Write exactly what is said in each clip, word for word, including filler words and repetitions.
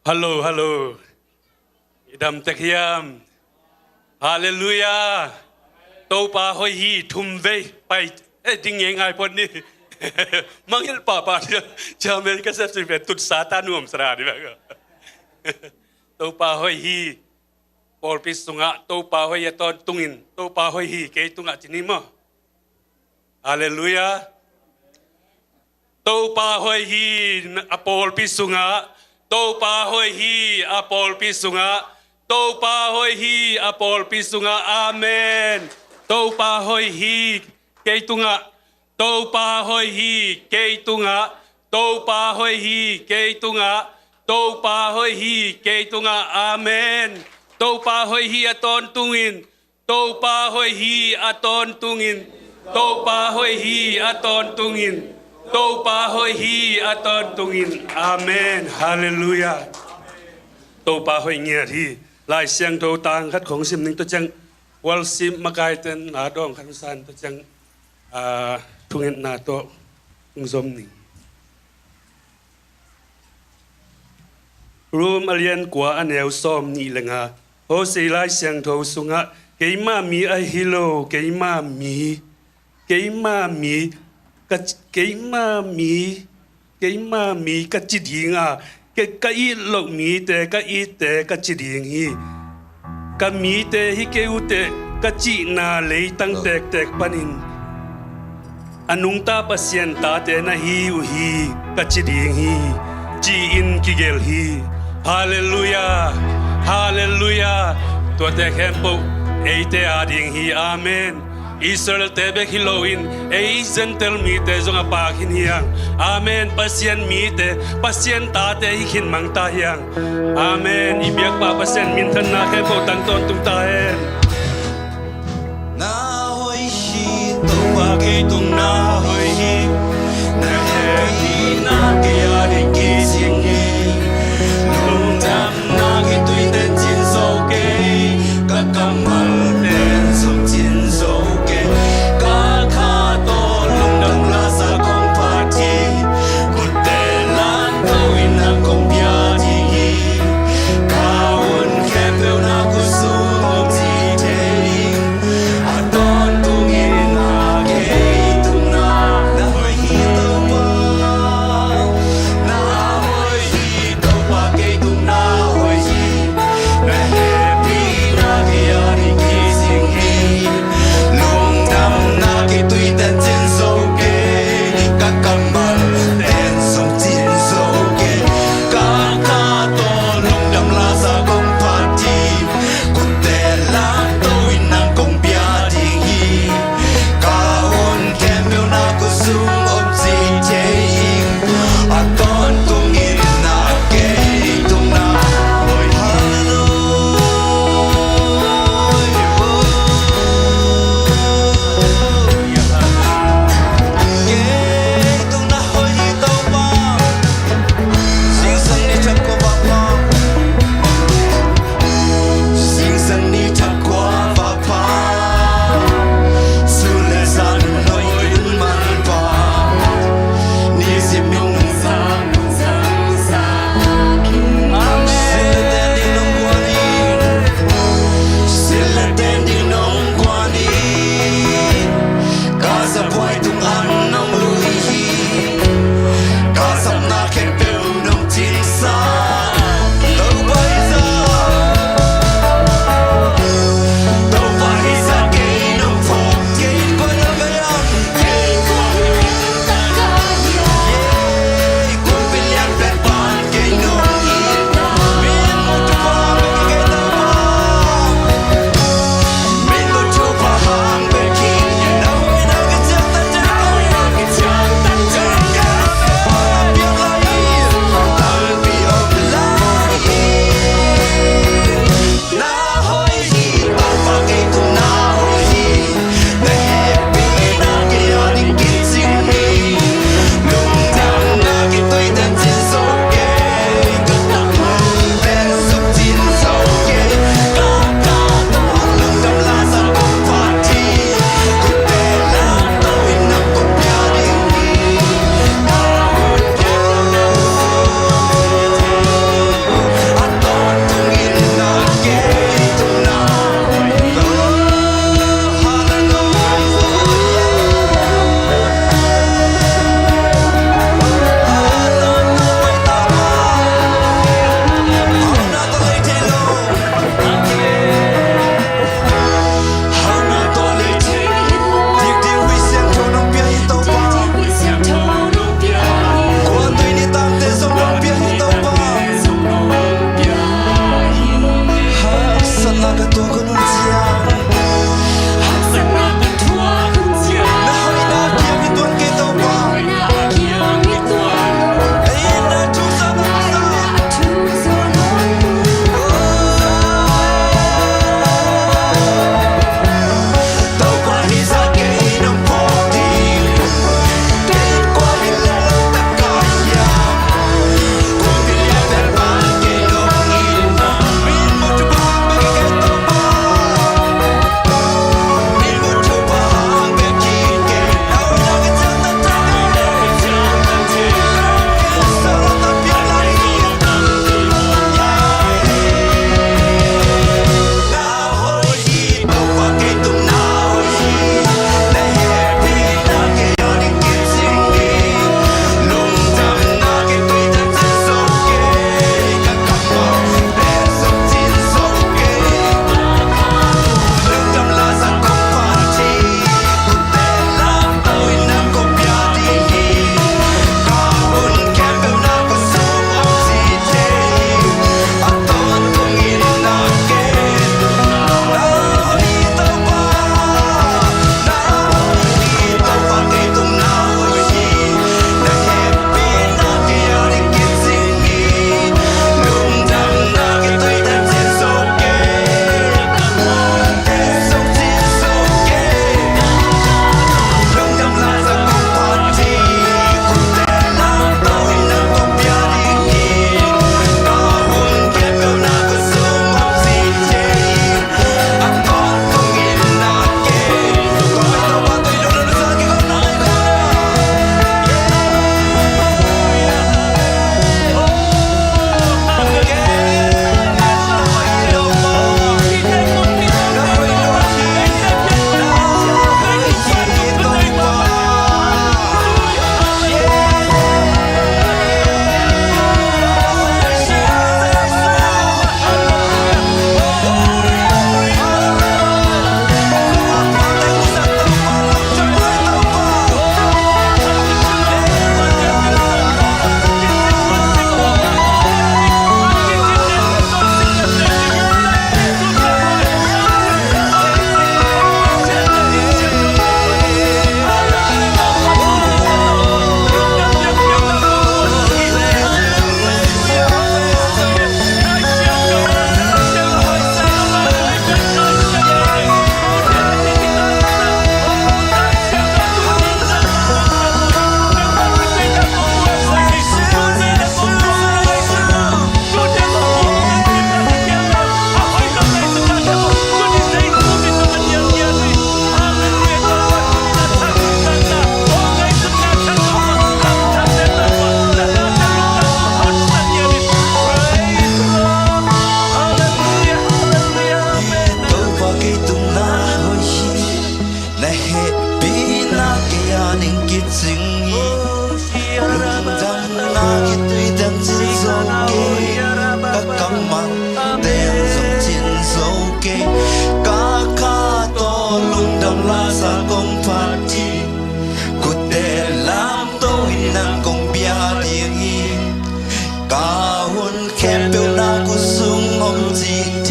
Hallo, hallo. I dam tek hiam? Halleluiah. Topa hoih hi. Thum vei pai, eh, ding ngei ngai pon ni. Mangngilh pahpah cia, cia Mary ka sep sui pen tut sa ta nuam sa ra ni bang. Topa hoih hi. Pawlpi sungah Topa hoih a tawntungin, Topa hoih hi kei tungah ci ni maw. Halleluiah. Topa hoih hi a pawlpi sungah, Topa hoih hi a pawlpi sungah, Topa hoih hi a pawlpi sungah. Amen. Topa hoih hi kei tungah, Topa hoih hi kei tungah, Topa hoih hi kei tungah, Topa hoih hi kei tungah. Amen. Topa hoih hi a tawntungin, Topa hoih hi a tawntungin, Topa hoih hi a tawntungin, Topa hoih hi a tawntungin. Amen. Halleluiah. Topa hoih ngiat hi. Lai Siangtho tang khat khong sim ning, tua ciang worship makaiten na dawng khat san, tua ciang, ah, thungetna tawh hong zom ning. Rom a lian kua a neu sawm nih le nga. Hosea Lai Siangtho sungah, keima mi ahi lo, keima mi, keima mi, ka, keima mi, keima mi ka ci ding a, ke, ka it loh mite, ka itte ka ci ding hi. Ka mite hi kei uh teh, ka cihna leitang tektek panin a nungta Pasian tate na hi uh hi, ka ci ding hi, ci-in kigelh hi. Halleluiah. Halleluiah. Tuate khempeuh eite a ding hi. Amen. Israel-te bek hi loin ei Gentile mite zong a pak khin hiang. Amen. Pasian mite, Pasian tate hi khin mang ta hiang. Amen. I biakpa Pasian minthanna khempeuh tang tawntung ta hen. Na hoih hi, Topa kei tung na hoih hi. Na hehpihna kei a ding kician hi. Lungdamna kituite in cin zo kei. Ka kammal ten zong cin zo kei. Ka kha tawh lungdam lasa kong phat hi. Khutte lam ko in na kong pia ding hi. Ka hun khempeuh na khutsung om ci thei ding. A tawntungin a kei tung na, na hoih hi Topa.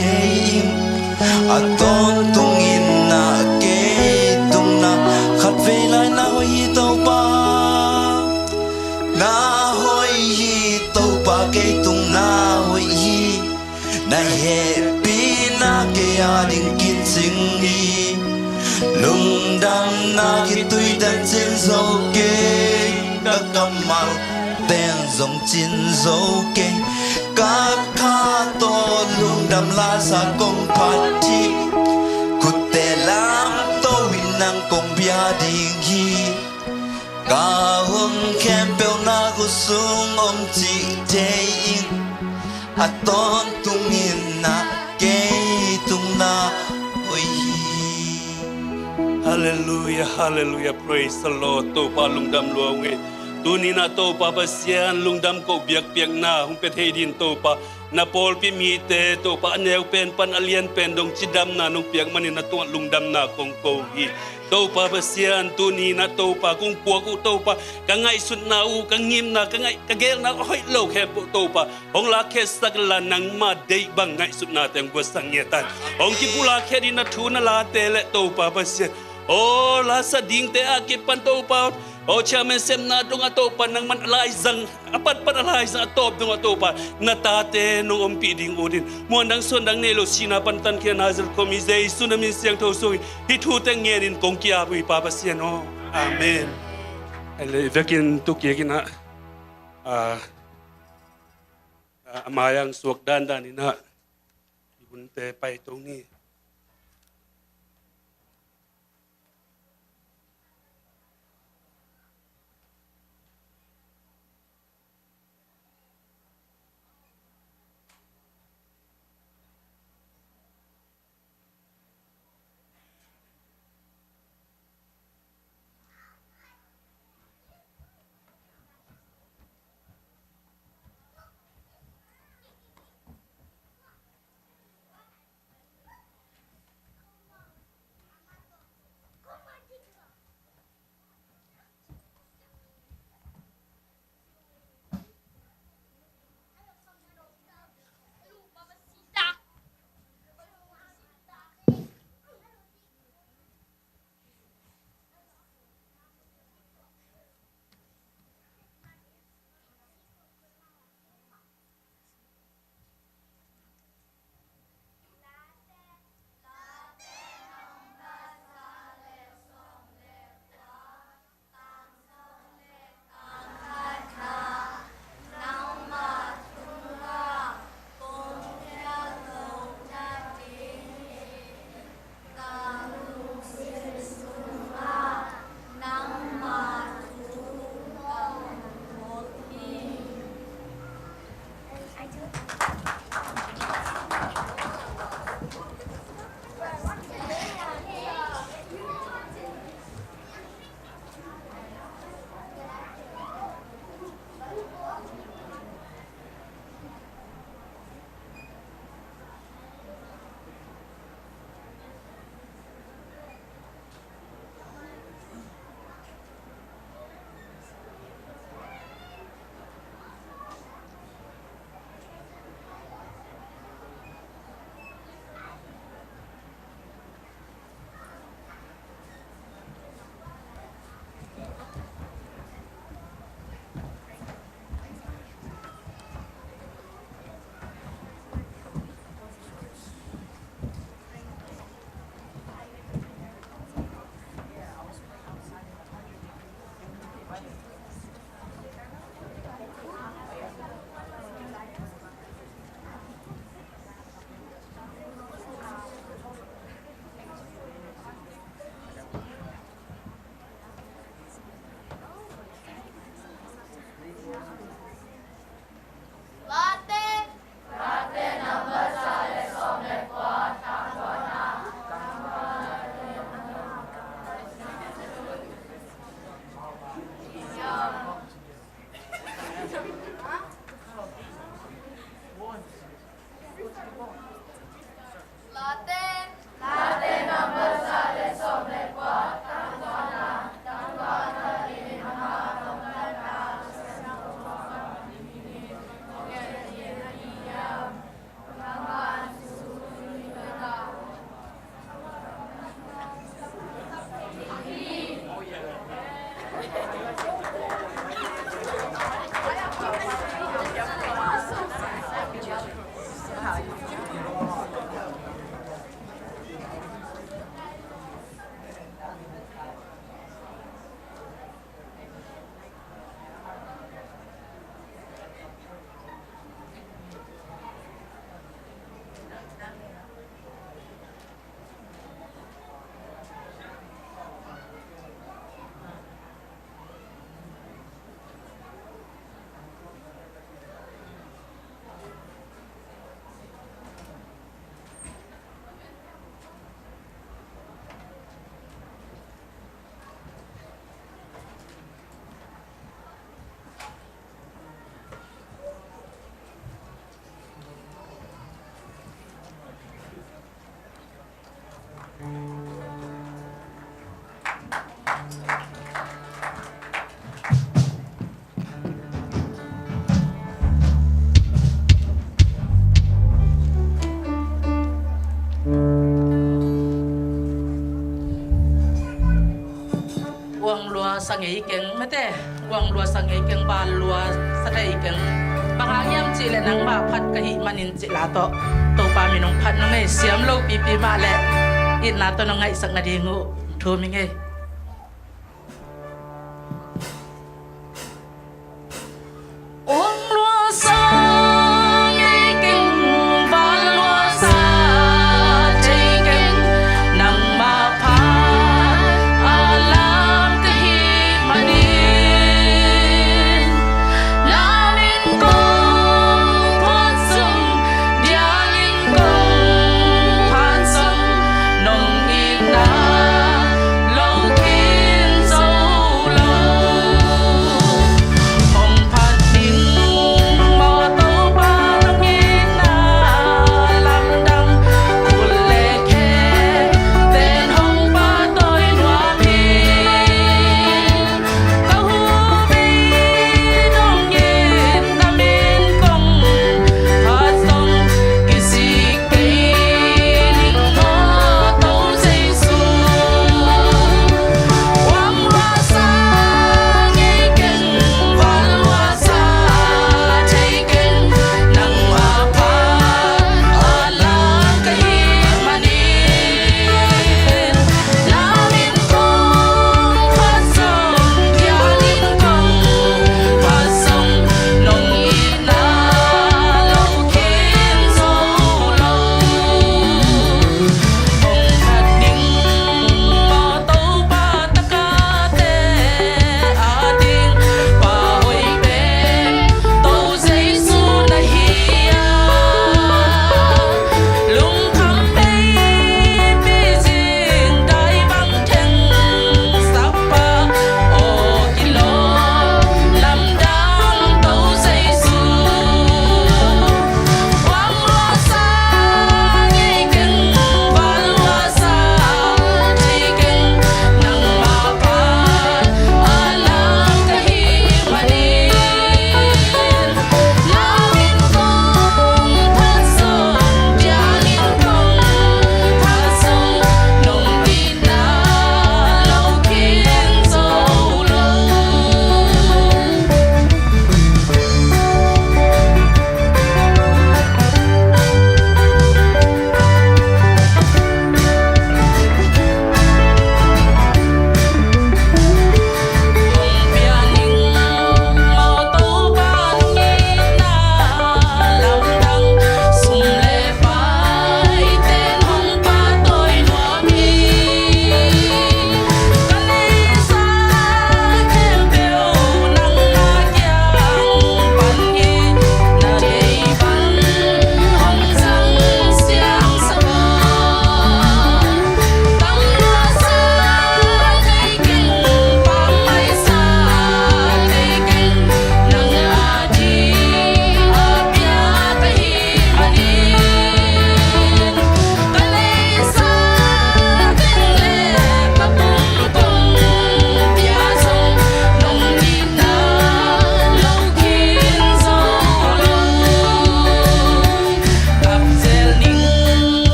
kei in, a tawntungin na kei tungna khatvei lai na hoih hi Topa. Na hoih hi Topa, kei tungna hoih hi. Na hehpihna kei a ding kicing hi. Lungdamna khitui ten cin zo kei, ka kammal ten zong cin zo kei. Ka kha tawh lungdam lasa kong phat hi. Khutte lamto in nang kong bia ding hi. Ka hun khempeuh na khut sung om cih thei in, a tawntungin na kei tungna hoih hi. Halleluiah, halleluiah, praise the Lord. Topa lungdam lua ung ei. Tuni-in ah Topa Pasian, lungdam ko biakpiakna hong pia thei dingin Topa, na pawlpi mite Topa, a neu pen pan a lian pen dong cidamna nong piak manin na tungah lungdamna kong ko hi. Topa Pasian, tuni-in ah Topa kong puak uh Topa, ka ngaihsutna uh, ka ngimna, ka ngaih, ka gelna uh a hoih lo khempeuh Topa, hong lakkhiatsak inla, nangma deih bang ngaihsutnate hong guatsak ngiat ta in. Hong kipulakkhia dingin na thu na late le Topa Pasian, aw lasa dingte a kipan Topa, aw chairman sepna dongah Topa, nangman a laizang, a patpat a laizang a tawp dongah Topa, na tate nong ompih ding ut in, muan dang suan dang nei lo, sihna pan tankhia Nazareth khuami Jesu na min siangtho sungin hih thute ngenin kong ki-ap uh hi Pa Pasian aw. Amen. Ahih leh i vekin tu kik in ah, a, a, a mai-ah suak dandan in ah i hunte paito ni. Sa ngei keng mate, guang lua sa ngei keng, val lua sa thei keng. Bang hang hiam cih leh nangmah phat ka hih manin cih la tawh Topa min hong phat nung ei. Siam lo pipi mah leh itna tawh nong ngaihsak nading uh thum ing ei. Guang lua sa ngei keng, val lua sa thei keng, nangmah phat a lam ka hih manin, na min kong phuan sung, diangin kong phat sung, nong itna lo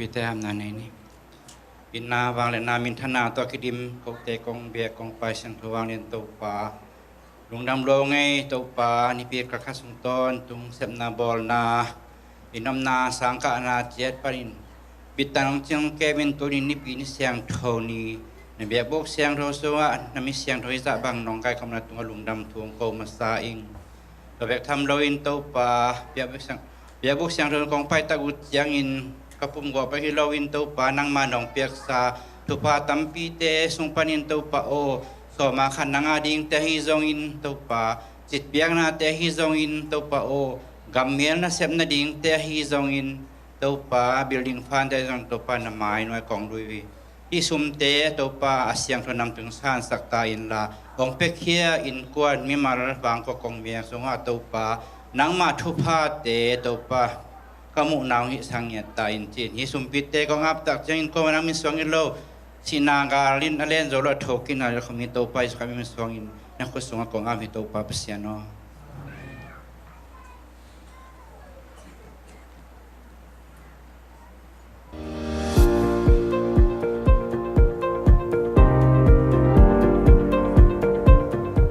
Pite hamna nei ni. Itna vangliatna minthana tawh kidim kote kong biak kong pai siangtho vanglian Topa, lungdam lo ngei Topa, nipi khat khat sung tawntung sepna bawlna, i omna sangkahna ciat panin bitan hong ciang kevin tunin nipi ni siangtho ni, na biakbuk siangtho sungah na mi siangtho i zah bang nong kaikhopna tungah lungdam thu hong ko masa ing. Tua bek tham loin Topa, biakbuk siang, biakbuk siangtho kong paitak uh ciangin ka pumguah bek hi loin Topa, nangma nong piaksa thupha tampite sung panin Topa aw, sawma khat nanga dingte ahi zongin Topa, citpiaknate ahi zongin Topa aw, gammial nasep nadingte ahi zongin Topa, building fund te zong Topa na mai nuai kong lui hi. Hih sumte Topa a siangtho namtui hong sansak ta inla, hong piakhia innkuan mimal vangkua kong mial sungah Topa, nangma thuphate Topa ka muhna hong hihsak ngiat ta in cin. Hih sumpite kong aptak ciangin kuamah nang min suang hi lo, sihna gal in a len zo lo a thokik na lo khawm hi Topa, Jesu Khrih min suangin na khut sungah kong ap hi Topa Pasian aw.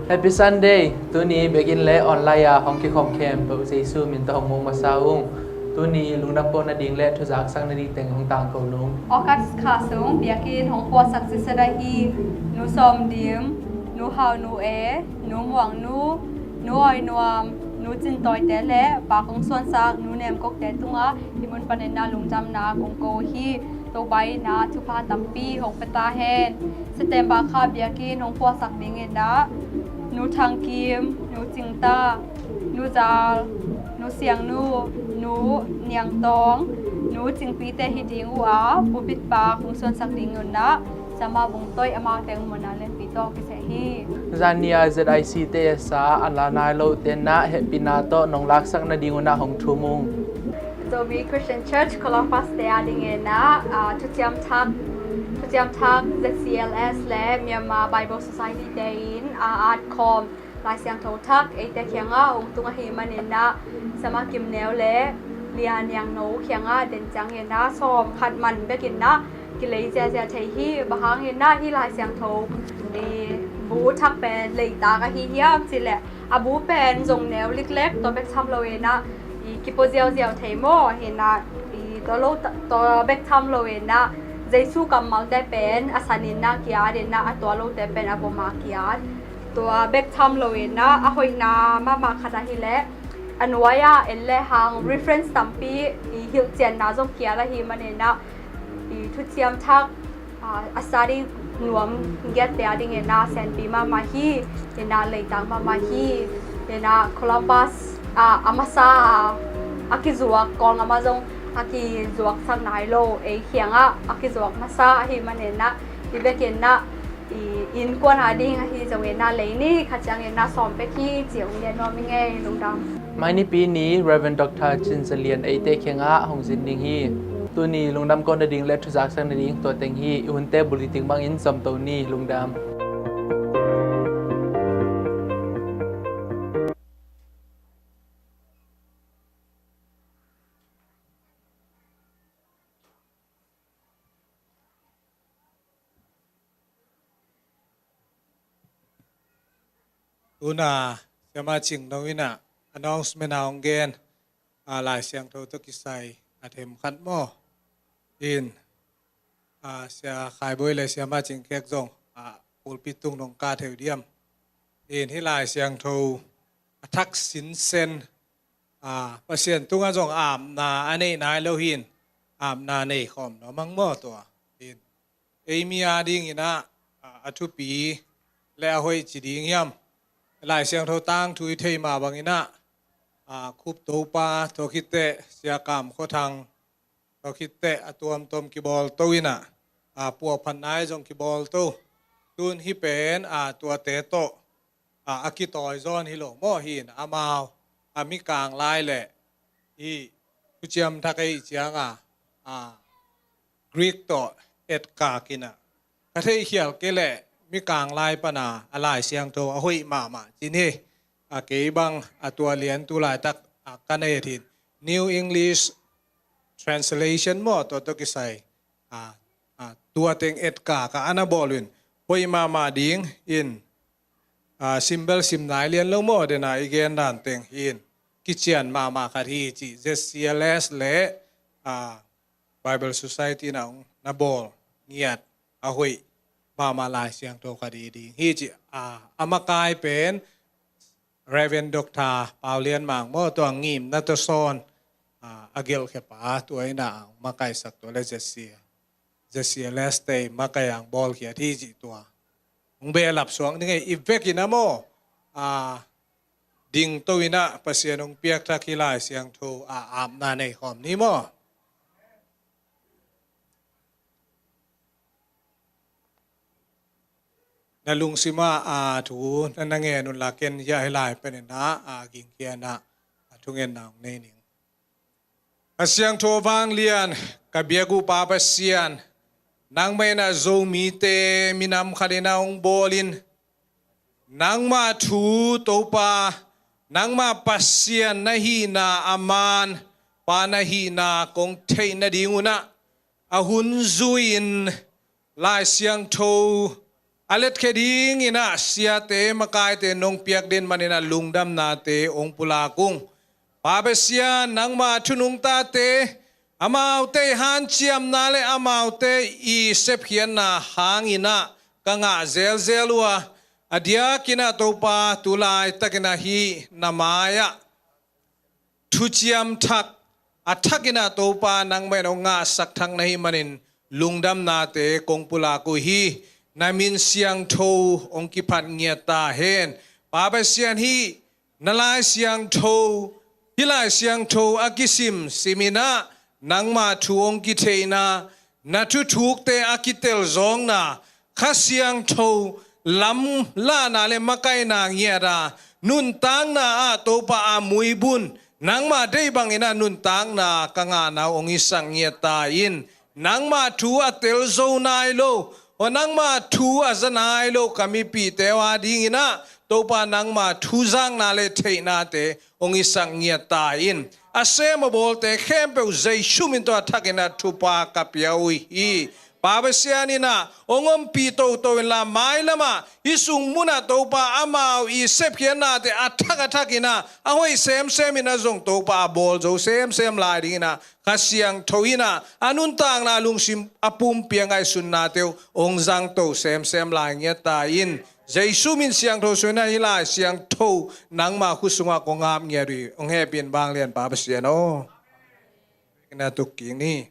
Happy Sunday. Tuni biakinn le online ah hong kikhawm khempeuh Jesu min tawh hong muang masa ung. Tuni lungdam ko nading le thuzaksak nading teng hong tangko nung. August kha sung biakinn hong puaksak sisada hi Nu Sawm Dim, Nu Hau Nu E, Nu Muang Nu, Nu Awi Nuam, Nu Cin Tawi te le Pa Kong Suan Sak, Nu Nem Kok te tungah hih mun panin na lungdamna kong ko hi. Topa in na thupha tampi hong pia ta hen. September kha biakinn hong puaksak dingin na Nu Thang Kim, Nu Cing Ta, Nu Zal, Nu Siang Nu, Nu Niang Tawng, Nu Cing Pi te hi ding uh a, pulpit pa Kong Suan Sak ding un na Siamah Bung Toi amau teng mawhna lianpi tawh kiseh hi. Zan ni a Z I C te sa a la nai lo te na hehpihna tawh nong laksak nading un na hong thum ung. Zomi Christian Church Columbus te a dingin na, ah, Thuciam Thak, Thuciam Thak Z C L S le Myanmar Bible Society te in a at khawm Lai Siangtho thak eite kiangah hong tung ahih manin na Siamah Kim Neu le Lia Niang No kiangah den ciangin na sawm khat man bekin na kilei ziazia thei hi. Bang hangin na hih Lai Siangtho i bu thak pen leitak ahi hiam cih leh a bu pen zong neu liklek, tua bek tham loin na i kipua ziauziau thei maw? Hi na i tua lo, tua bek tham loin na Jesu kammalte pen a sanin na ki-atin na a tua lote pen a boma ki-at. Tua bek tham loin na a hoihna mahmah khat ahih leh a nuai-ah en le hang reference tampi i hilhcianna zong kial ahih manin na i Thuciam Thak, ah, a study nuam giatte a dingin na senpi mahmah hi. Hi na leitak mahmah hi. Hi na Columbus, ah, a masa a kizuak, Kawlgam ah zong a kizuaksak nai lo, ei kiangah a kizuak masa ahih manin na hi bekin na i innkuan a ding ahi zongin na lei ni khat ciangin na sawm pek hi ci hong gen nuam ing ei. Lungdam. Mai nipi ni Reverend Doctor Cin Za Lian eite kiangah hong zin ding hi. Tuni lungdam ko nading le thuzaksak nading tua teng hi. I hunte bulh i ting bangin zomto ni. Lungdam. Tuna Siamah Cing No in ah announcement a hong gen, a, Lai Siangtho tawh kisai a themkhat maw? In, a, Sia Khai Bawi le Siamah Cing Khek zong, a, pulpit tung nong kah thei uh diam? In, hih Lai Siangtho a thak sinsen, a, Pasian tungah zong apna a neih nai lo hi in, apna nei khawm nuam ang maw tua? In, ei mi a dingin ah, a, a thupi le a hoih ci ding hiam? Lai Siangtho tangthu i theih mah bangin ah, a, Khup Topa, tua khit teh Sia Kam Khua Thang, tua khit teh a tuamtuam kibawlto in ah, a, puahphatna i zong kibawlto. Tun hih pen, a, tuate tawh, a, a kitawi zaw hi lo maw? Hi in amau, a, Mikang Lai le hih Thuciam Thak ei ciang a, a, Greek tawh etkak in ah, ka theihkhial kei leh Mikang Lai pan a, a Lai Siangtho a hoih mahmah ci-in hi. A, kei bang a tua lian tu laitak, a, ka na et hi in, New English translation maw, tua tawh kisai, a, a, tua teng etkak a na bawl uh in, hoih mahmah ding in, a, sim bel sim nai lian lo maw, dena i gen dan teng hi in, kician mahmah khat hi cih Z C L S le, a, Bible Society na hong na bawl ngiat a hoih mahmah Lai Siangtho khat hi ding hi cih, a, a makai pen Reverend Doctor Pau Lian Mang maw, tua ngimna tawh sawn, a, a gelhkhia pa, tua in a hong makaisak tua le Z C, Z C L S te makai a hong bawlkhiat hi cih tua hong behlap suak ning ei. I vekin a maw, a, dingto in a Pasian hong piakthak hih Lai Siangtho a apna nei khawm ni maw. Na lungsim ah, a, thu na na ngen un la, ken hiah hih lai pen in a, a, gingkhia in a, a, thungetna hong nei ning. A Siangtho vanglian, ka biak uh Pa Pasian, nangmah in a Zomite minam khat in a hong bawl in, nangmah thu Topa, nangmah Pasian na hihna a man, Pa na hihna kong theih nading un a, a hun zui-in Lai Siangtho a letkhia dingin a siate makaite nong piak den manin a lungdamnate hong pulak ung. Pa Pasian, nangmah thu nungtate, amaute i hanciamna le amaute i sepkhiatna hangin a ka ngah zelzel uh a, a diakin a Topa tu laitakin a hih na mai-ah thuciam thak, a thakin a Topa nangmah in hong ngahsak thak na hih manin lungdamnate kong pulak uh hi. Na min siangtho hong kiphat ngiat ta hen. Pa Pasian, hih na Lai Siangtho, hih Lai Siangtho a kisim simin a nangmah thu hong kitheihna, na thuthukte a kitelzawngna, Kha Siangtho lamlahna le makaihna ngiat a, nuntakna ah Topa a muibun, nangmah deih bangin a nuntakna ka ngahna uh hong hisak ngiat ta in. Nangmah thu a telzo nai lo, aw nangmah thu a za nai lo ka mipihte uh a dingin a, Topa nangmah thu zakna le theihnate hong hisak ngiat ta in. A sem a bawlte khempeuh Jesu min tawh a thakin a thupha ka pia uh hi. Pa Pasian in a hong ompih toto inla, mailam ah hih sung mun ah Topa amau i sepkhiatnate a thak a thakin a, a hoih semsem in a zong Topa a bawl zo semsem lai dingin a, Kha Siangtho in a, a nuntakna lungsim a pumpi a ngaihsutnate uh hong zangto semsem lai ngiat ta in. Jesu min siangtho sung in a hih Lai Siangtho nangmah khut sungah kong ap ngiat uh hi. Hong hehpih in vanglian Pa Pasian aw. Na tuk kik ni.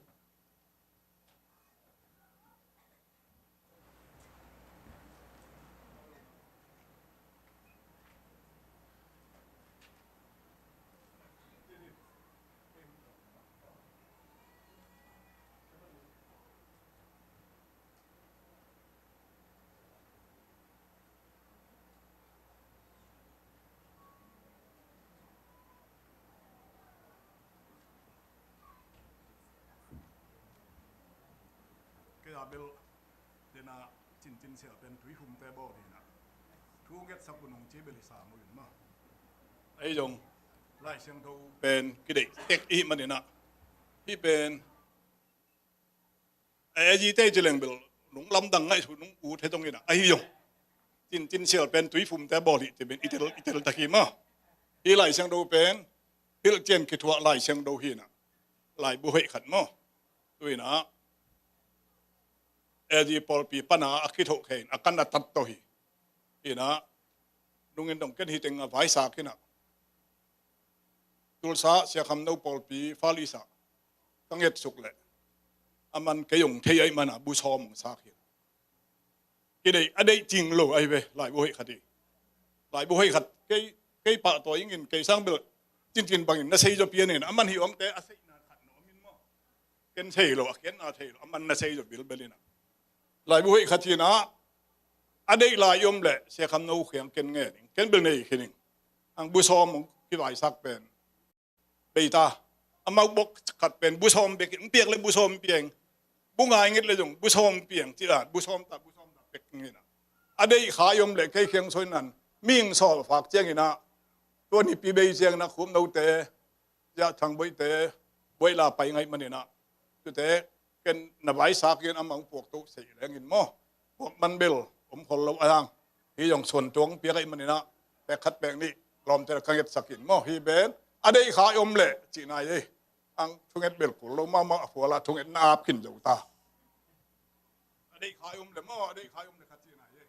Kei a bel dena Cincin Sial pen Tuiphumte bawl hi na. Thu ngetsak un hong ci bel hi sam uh in maw. Ahi zong Lai Siangtho pen kideih tek i hih manin a, hih pen a, a zite ci leng bel nung lamdang ngaihsut nung ut hi zongin a, ahi zong Cincin Sial pen Tuiphumte bawl hi ci pen i tel, i tel tak hi maw. Hih Lai Siangtho pen hilhcian kithuah Lai Siangtho hi na. Laibu hoih khat maw. Tu in a, A Z pawlpi pan a a kithoh khe in a kan a tat to hi. Hi na, nungin dong ken hi teng a vaisak hi na. Tulsa Sia Kham No pawlpi Far East ah ka ngetsuk leh, a man kei hong thei ahih man a bu sawm hong sak hi. Kideih, a deih cing lo ahi ve, laibu hoih khat hi. Laibu hoih khat, kei, kei pahtawi ingin, kei sang bel Cincin bangin na sei zaw pian in, a man hih omte a seihna khat na om in maw. Ken sei lo, a kiatna thei lo, a man na sei zaw bilbel in a. Laibu hoih khat hi na, a deih lai i om leh Sia Kham No kiang ken ngen ing, ken bel nei khin ing. Ang bu sawm hong kivaisak pen bei ta. Amau bok khat pen bu sawm bek in, piak le bu sawm piang. Bu ngai nget le zong bu sawm piang, ci dan, bu sawm ta, bu sawm ta bek ngen a. A deih kha i om leh kei kiang soi nan, ming sawl fak ciangin a, tua nipi bei ciangin a Khupnote, Zia Thangboite, buai la pai ngaih maninah, tute ken na vaisak in amah hong puak to sei lengin maw, puak man bel om khol lo a hang. Hi zong suantuang piak aih maninah, pek khat pek nih lawmte ka ngetsak in maw, hi ben a deih kha i om leh cihna ei. Ang thunget bel kul lo mahmah a, khuala thunget na ap khin zo ta. A deih kha i om leh maw, a deih kha i om leh kha cihna ei.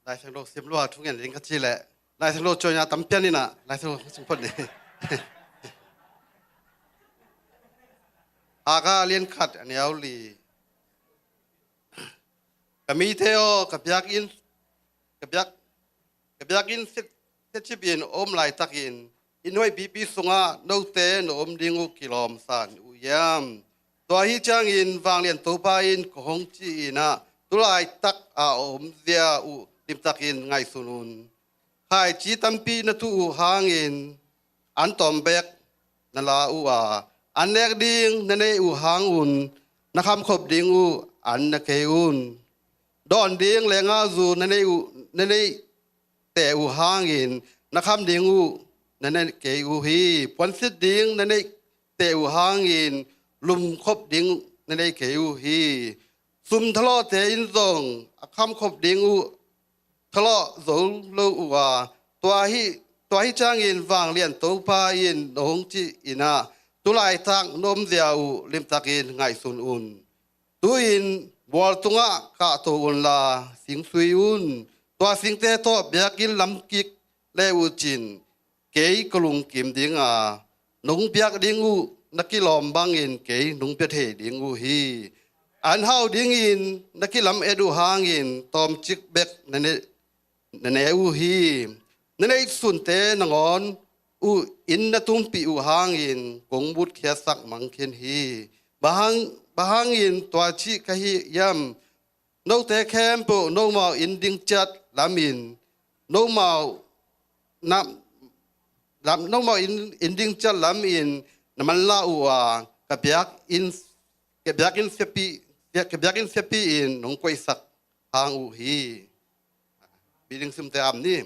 Laisiangtho sim lua thungen ding ka ci leh, Laisiangtho cuan a tam pian inah Laisiangtho sim phot ni. Haga lian khat a neu li. Ka mite aw, ka biakinn, ka biak, ka biakinn siat, siatcip in om laitakin inn hoih pipi sungah note na om ding uh kilawm sa uh hiam? Tua hi ciangin vanglian Topa in kong hong ci inah, tu laitak a omzia uh limtakin ngaihsun un. Khaici tampi na tuh uh hangin an tawm bek na la uh a, an nek ding na neih uh hang un na khamkhop ding uh an na kei un. Dawn ding leenggahzu na neih uh, na neih teh uh hangin na kham ding uh na neih kei uh hi. Puansit ding na neih teh uh hangin lumkhop ding na neih kei uh hi. Sum thalawhte in zong a khamkhop ding uh thalawh zo lo uh a, tua hi, tua hi ciangin vanglian Topa in na hong ci inah, tu laitak na omzia uh limtakin ngaihsun un. Tu-in mual tungah kahto unla sing sui un. Tua singte tawh biakinn lam kik le uh cin, kei ka lungkim ding a, nong biak ding uh na kilawm bangin kei nong pia thei ding uh hi. An hau dingin na kilam et uh hangin tawmcik bek na ne, na ne uh hi. Na neihsunte nangawn uh inn na tungpih uh hangin kong mutkhiatsak mang khin hi. Bang hang, bang hangin tua cih ka hi hiam? Note khempeuh nomau inn ding ciat lamin, nomau na, lam, nomau inn, inn ding ciat lamin na manlah uh a, ka biakinn, ka biakinn siapi, ka biakinn siapi in nong koihsak hang uh hi. Biakinn sumte am ni.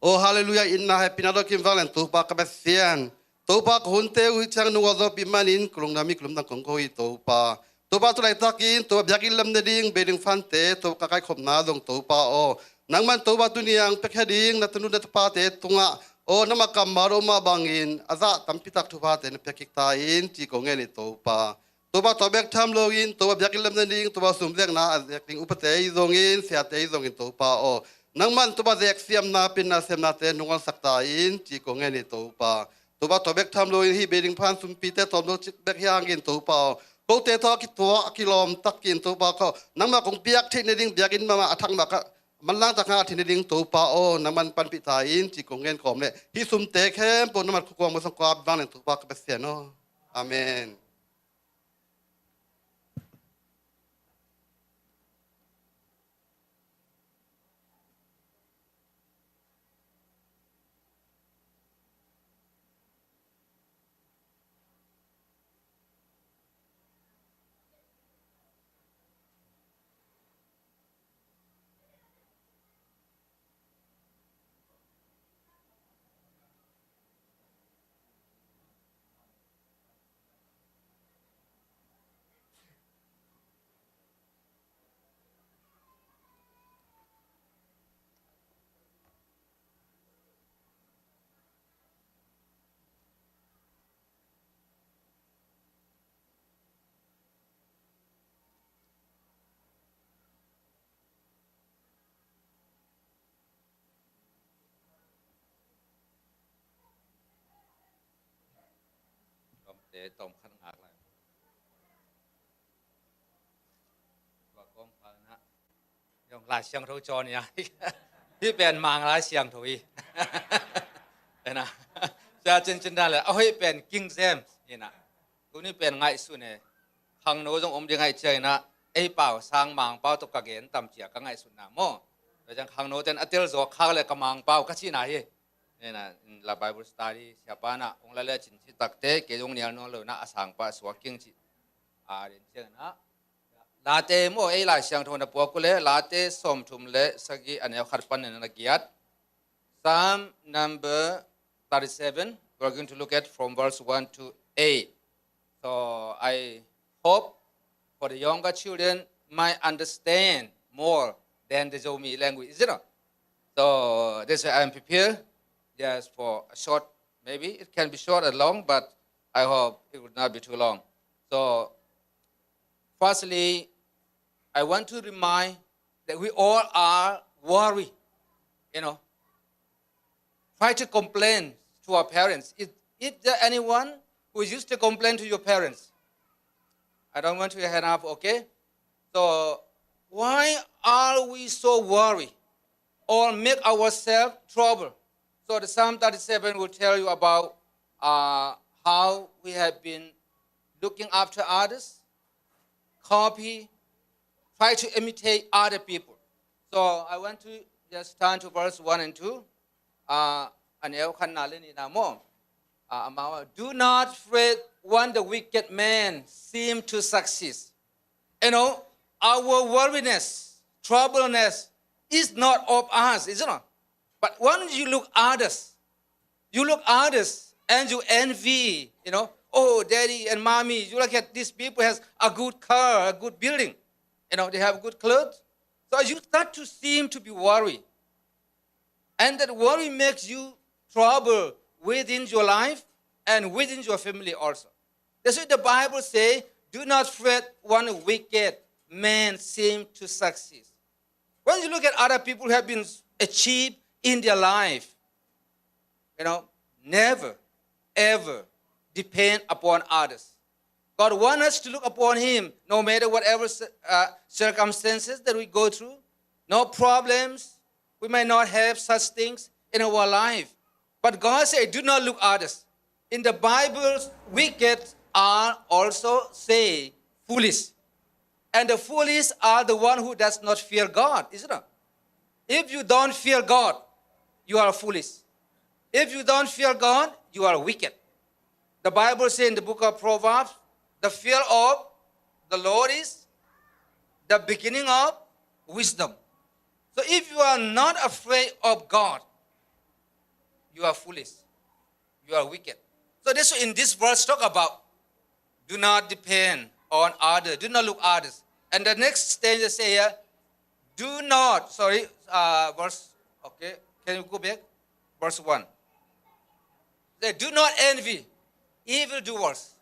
Oh, halleluiah, itna hehpihna dawkin vanglian Topa ka Pasian. Topa, ka hunte uh hih ciang nong gualzawhpih manin ka lungdam hi, ka lungdam kong ko hi Topa. Topa, tu laitakin Topa biakinn lam ne ding, biakinn fante Topa ka kaikhopna zong Topa aw, nangman Topa tuni-a hong piakhia ding na tanu na tapate tungah, aw, nangma kammal om mah bangin a zah tampitak thuphate na piak kik ta in ci kong ngen hi Topa. Topa, tua bek tham loin Topa biakinn lam ne ding, Topa sumzekna a zek ding upate i zongin, siate i zongin Topa aw, nangman Topa zek siamna, pinna siamnate nong guansak ta in ci kong ngen hi Topa. Topa, tua bek tham loin hih biakinn phan sumpite tawm lo cik bek hi hangin Topa aw, kote tawh a kituak a kilawm takin Topa aw, nangma kong piak theih ne ding biakinn mahmah a thak mah ka manlang tak hang a theih ne ding Topa aw, nangman panpih ta in ci kong ngen kawm leh hih sumte khempeuh nangma khukhuang masang kua vanglian Topa ka Pasian aw. Amen. te tawm khat ngak lai. Tua kawngkal na. Yong Lai Siangtho cawn ia. Hih pen Mang Lai Siangtho hi. Ena. Sia cincin dan le. Oh, hih pen King James. Ina. Tuni pen ngaihsun e. Khangno zong om ding ngaih cia ina. Ei pau sang Mang pau tawh ka gen tam cia ka ngaihsun na maw. Tua ciang khangno ten a tel zaw khak le ka Mang pau ka cihna hi. Ena, in la Bible study siapa na ong la le cin ci takte kei zong nial nawn lo na a sang pa suak king ci. A den ciang na. Late maw ei Lai Siangtho na puak uh le Late sawmthum le sagih a neu khat pan na giat. Psalm number thirty-seven, we're going to look at from verse one to eight. So I hope for the younger children might understand more than the Zomi language, is it not? So this way I'm prepared just for a short, maybe it can be short or long, but I hope it would not be too long. So firstly, I want to remind that we all are worried, you know. Try to complain to our parents. Is, is there anyone who used to complain to your parents? I don't want your hand up, okay? So why are we so worried or make ourselves trouble? So the Psalm thirty-seven will tell you about uh, how we have been looking after others, copy, try to imitate other people. So I want to just turn to verse one and two. Uh, a neu khatna le nihna maw. Uh, amau, do not fret when the wicked man seem to succeed. You know, our worriness, troubleness is not of us, is it not? But when you look others, you look others and you envy, you know, oh, daddy and mommy, you look at these people has a good car, a good building, you know, they have good clothes. So you start to seem to be worried. And that worry makes you trouble within your life and within your family also. That's why the Bible say, do not fret when a wicked man seem to succeed. When you look at other people who have been achieved in their life, you know, never, ever depend upon others. God wants us to look upon Him no matter whatever cir- uh, circumstances that we go through, no problems. We may not have such things in our life. But God said, do not look others. In the Bible, wicked are also say foolish. And the foolish are the one who does not fear God, isn't it? If you don't fear God, you are foolish. If you don't fear God, you are wicked. The Bible says in the book of Proverbs, the fear of the Lord is the beginning of wisdom. So if you are not afraid of God, you are foolish. You are wicked. So this in this verse talk about do not depend on others, do not look others. And the next stanza say here, do not, sorry, uh, verse, okay, can you go back? Verse one. Say, do not envy evildoers.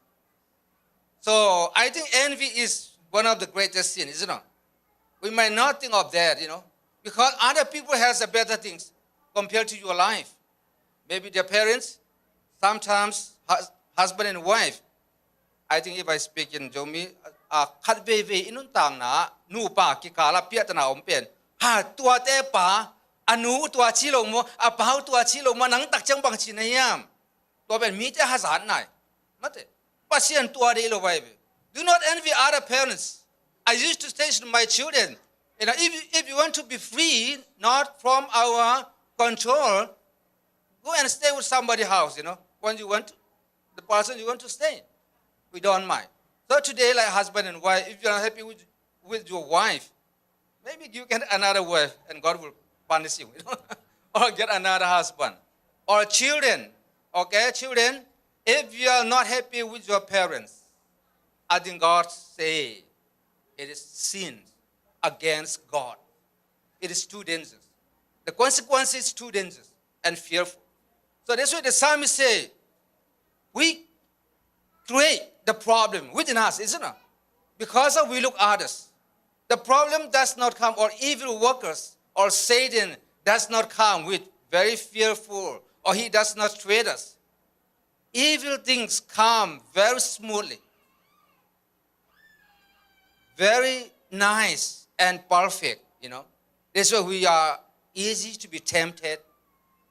So I think envy is one of the greatest sin, isn't it? We might not think of that, you know, because other people has a better things compared to your life. Maybe their parents, sometimes hus- husband and wife. I think if I speak in Zomi, uh, khat veivei i nuntakna nupa kikala piahtana om pen. Ha, tuate pa, a nu tua ci lo maw, a pa tua ci lo maw, nang tak ciang bang ci na hiam. Tua pen mite hazat nai. Mate. Pasian tua dei lo vai ve. Do not envy other parents. I used to say to my children, you know, if, if you want to be free, not from our control, go and stay with somebody house, you know, when you want to, the person you want to stay. We don't mind. So today, like husband and wife, if you are happy with, with your wife, maybe you get another wife and God will punish you, you know, or get another husband. Or children, okay, children, if you are not happy with your parents, I think God say it is sin against God. It is too dangerous. The consequence is too dangerous and fearful. So that's why the psalmist say, we create the problem within us, isn't it? Because of we look others. The problem does not come, or evil workers, or Satan does not come with very fearful, or he does not treat us. Evil things come very smoothly, very nice and perfect, you know. That's why we are easy to be tempted.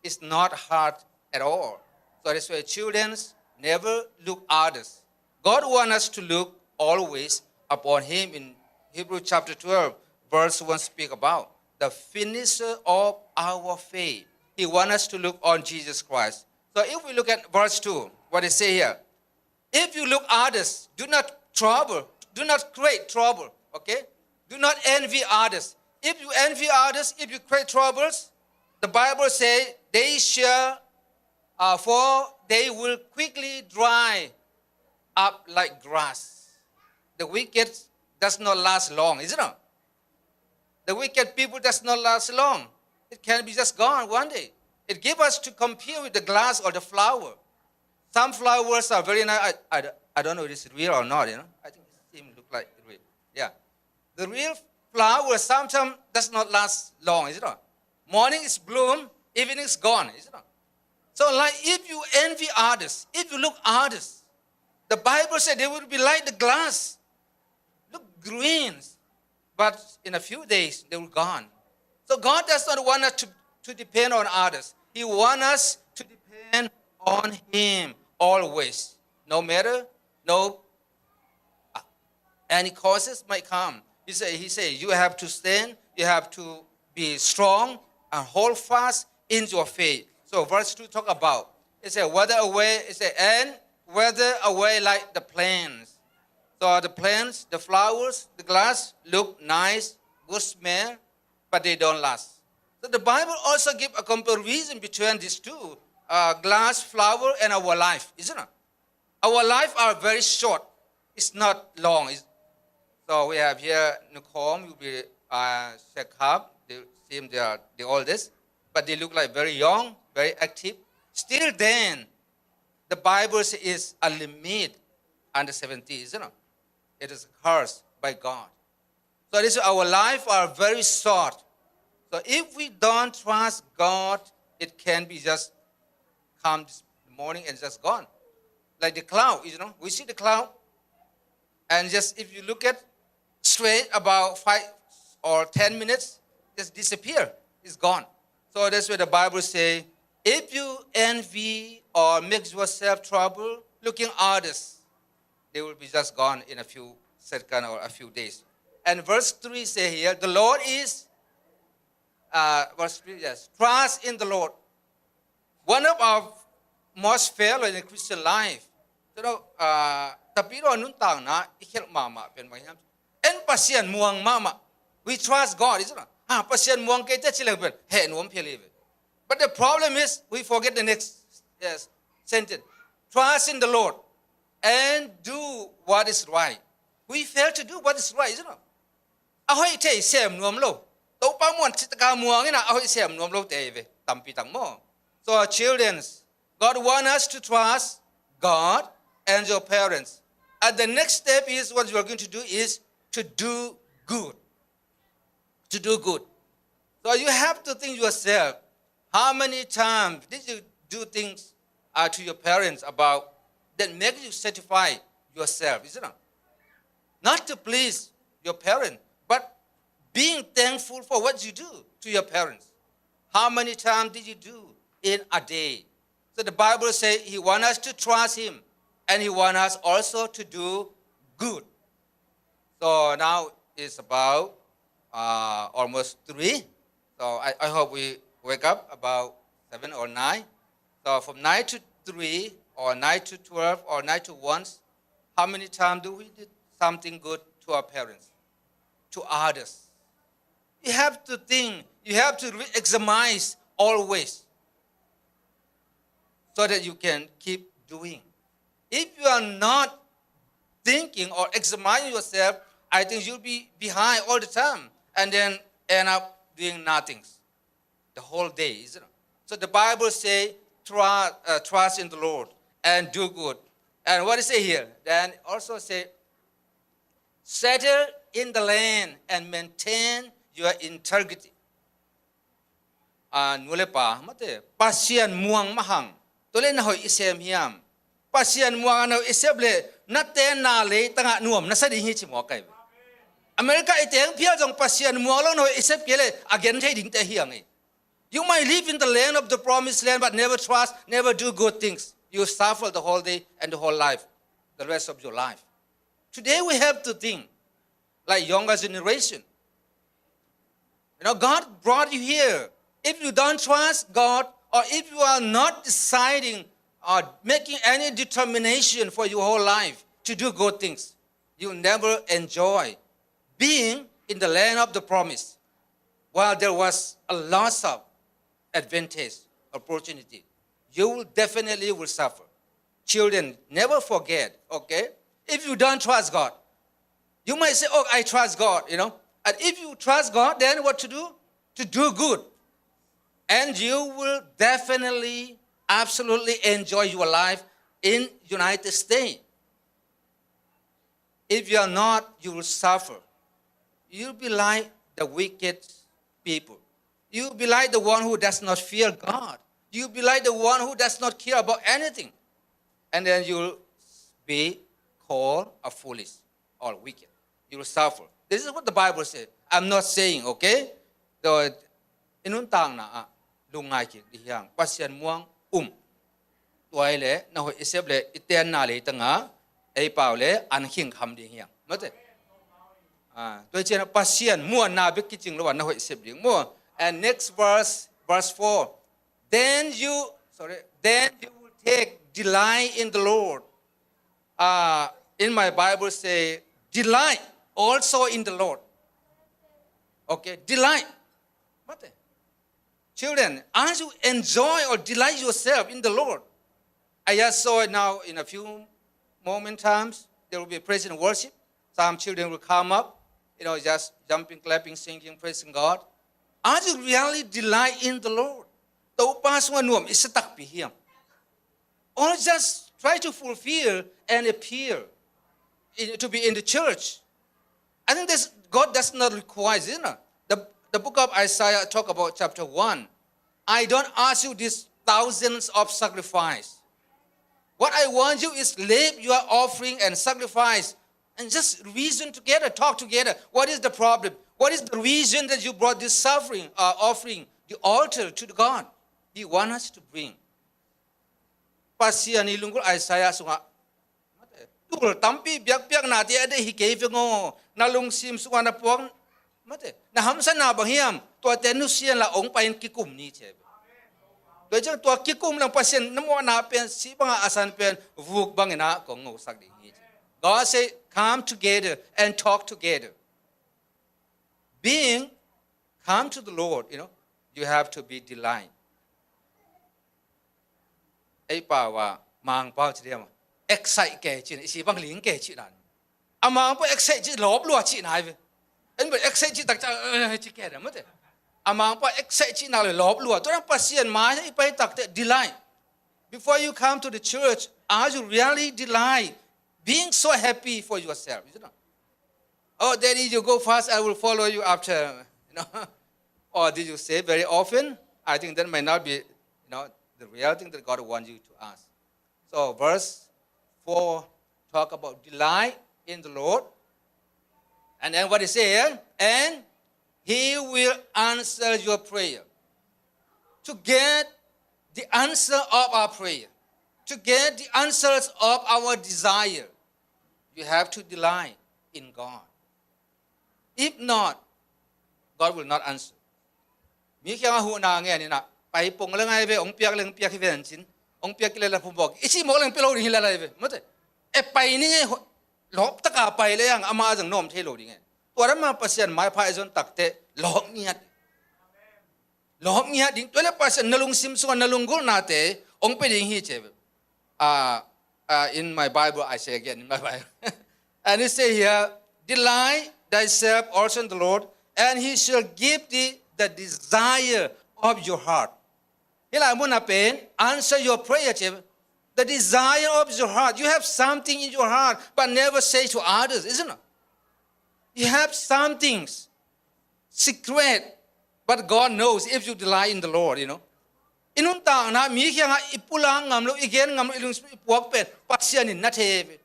It's not hard at all. So that's why children never look others. God wants us to look always upon Him. In Hebrew chapter twelve, verse one speak about the finisher of our faith. He wants us to look on Jesus Christ. So if we look at verse two, what it say here? If you look others, do not trouble, do not create trouble, okay? Do not envy others. If you envy others, if you create troubles, the Bible say, "They shall, uh, for they will quickly dry up like grass." The wicked does not last long, isn't it? The wicked people does not last long. It can be just gone one day. It give us to compare with the glass or the flower. Some flowers are very nice. I, I, I don't know if it's real or not, you know. I think it seem look like real. Yeah. The real flower sometimes does not last long, is it not? Morning is bloom, evening is gone, is it not? So like if you envy others, if you look others, the Bible said they will be like the glass. Look green, but in a few days they will gone. So God does not want us to, to depend on others. He wants us to depend on Him always, no matter no uh, any causes might come. He say, he say, you have to stand, you have to be strong and hold fast in your faith. So verse two talk about, it say, wither away, it say, and wither away like the plants. So the plants, the flowers, the glass look nice, good smell, but they don't last. So the Bible also give a comparison between these two, uh, glass, flower, and our life, isn't it? Our life are very short. It's not long. It's, so we have here Nukom, will be uh, Shekhab. They seem they are the oldest, but they look like very young, very active. Still, then the Bible says is a limit under seventy, isn't it? It is cursed by God. So this our life are very short. So if we don't trust God, it can be just come this morning and just gone. Like the cloud, you know, we see the cloud, and just if you look at straight about five or ten minutes, just disappear. It's gone. So that's why the Bible say, if you envy or make yourself trouble, looking others, they will be just gone in a few seconds or a few days. And verse three say here, the Lord is, uh, verse three, yes, trust in the Lord. One of our most failure in Christian life. So, uh, tapi lo nun tang na i khel mama pen mai ham. En Pasian muang mama. We trust God, isn't it? Ha, Pasian muang ke te chile pen he nuam phel ive. But the problem is we forget the next, yes, sentence. Trust in the Lord and do what is right. We fail to do what is right, isn't it? A hoih thei sem nuam lo. Topa muan citaka muang ina a hoih sem nuam lo te ve. Tampi tang mo. So our children, God want us to trust God and your parents. And the next step is what you are going to do is to do good. To do good. So you have to think yourself, how many times did you do things uh, to your parents about that make you satisfy yourself, isn't it? Not to please your parent, but being thankful for what you do to your parents. How many times did you do in a day? So the Bible says he wants us to trust him, and he wants us also to do good. So now it's about uh, almost three. So I, I hope we wake up about seven or nine. So from nine to three or nine to twelve or nine to one, how many times do we did something good to our parents, to others? You have to think, you have to re-examine always so that you can keep doing. If you are not thinking or examining yourself, I think you'll be behind all the time and then end up doing nothing the whole day, isn't it? So the Bible say, trust, uh, trust in the Lord and do good. And what is it here? Then also say, settle in the land and maintain your integrity. A, nu le pa mate, Pasian muang mahang. Tole na hoih i sem hiam. Pasian muang a na hoih i sep leh na tenna leitangah nuam na sa ding hi ci mawk ahi ve. America i teng phial zong Pasian muang lo na hoih i sep kei leh a gen thei dingte hi ang hi. You might live in the land of the promised land but never trust, never do good things. You suffer the whole day and the whole life, the rest of your life. Today we have to think like younger generation. You know, God brought you here. If you don't trust God, or if you are not deciding or making any determination for your whole life to do good things, you never enjoy being in the land of the promise. While there was a loss of advantage, opportunity, you will definitely will suffer. Children, never forget, okay? If you don't trust God, you might say, "Oh, I trust God," you know. And if you trust God, then what to do? To do good. And you will definitely, absolutely enjoy your life in United States. If you are not, you will suffer. You'll be like the wicked people. You'll be like the one who does not fear God. You'll be like the one who does not care about anything. And then you'll be called a foolish or wicked. You will suffer. This is what the Bible says. I'm not saying, okay? The, i nuntakna ah lungngai kik ding hi hang. Pasian muang um. Tua hi leh na hoih i sep leh i tenna leitangah ei pau leh an khing kham ding hi hang. Mate. Ah, tua hi ciangin Pasian muanna bek kicing lo a na hoih i sep ding maw. And next verse, verse four. Then you, sorry, then you will take delight in the Lord. Uh, in my Bible say, delight also in the Lord. Okay, delight. Mate. Children, as you enjoy or delight yourself in the Lord, I just saw it now in a few moment times, there will be praise and worship. Some children will come up, you know, just jumping, clapping, singing, praising God. As you really delight in the Lord, Topa sungah nuam i sa takpi hiam? Or just try to fulfill and appear in, to be in the church. I think this, God does not require, you know. The, the book of Isaiah talk about chapter one. I don't ask you these thousands of sacrifice. What I want you is leave your offering and sacrifice and just reason together, talk together. What is the problem? What is the reason that you brought this suffering, uh, offering, the altar to the God? He want us to bring. Pasian i lunggulh Isaiah sungah, tul tampi biakpiaknate a deih hi kei veng aw, na lungsim sungah na puak, mate, na hamsatna bang hiam, tuate nusia inla hong pai-in kikum ni ci hi. Tua ciang tua kikum lang Pasian na mawhna pen, sih bangah a san pen, vuk bangin ah kong ngosak ding hi ci. God say, come together and talk together. Being, come to the Lord, you know, you have to be delight. Ei pau ah Mangpau ci diam, excite kei cihna, i sih bang ling kei cihna. A Mangpau excite cih lawp lua cihna hi ve. En bel excite cih tak ciang, eh, ci kei diam mate. A Mangpau excite cihna le lawp lua. Tua dan Pasian mai i pai takteh delight. Before you come to the church, are you really delight, being so happy for yourself? You know? "Oh, Daddy, you go first, I will follow you after." You know? Or did you say very often? I think that might not be, you know, the real thing that God wants you to ask. So verse four talk about delight in the Lord. And then what it say here? And he will answer your prayer. To get the answer of our prayer, to get the answers of our desire, you have to delight in God. If not, God will not answer. Mi kiangah huhna ngen in ah, pai pong le ngai ve, hong piak le hong piak hi ve an cin, hong piak kei le la phum bawk, i cih mawk le hong pia lo ding hi la lai ve, mate. E pai ni nge, lawp taka pai le ang, amah zang nawm thei lo ding nge. Tua dan mah Pasian maipha i zon takteh lawp ngiat. Lawp ngiat ding, tua le Pasian na lungsim sungah na lunggulhnate hong pia ding hi ci hi ve. Uh, uh, in my Bible, I say again, in my Bible. And it say here, delight thyself also in the Lord, and he shall give thee the desire of your heart. Hih lai mun ah pen, answer your prayer ci hi ve. The desire of your heart. You have something in your heart, but never say to others, isn't it? You have some things secret, but God knows if you delight in the Lord, you know. I nuntakna mi kiangah i pulak ngam lo, i gen ngam lo, i lungsim i puak pen Pasian in na thei ve.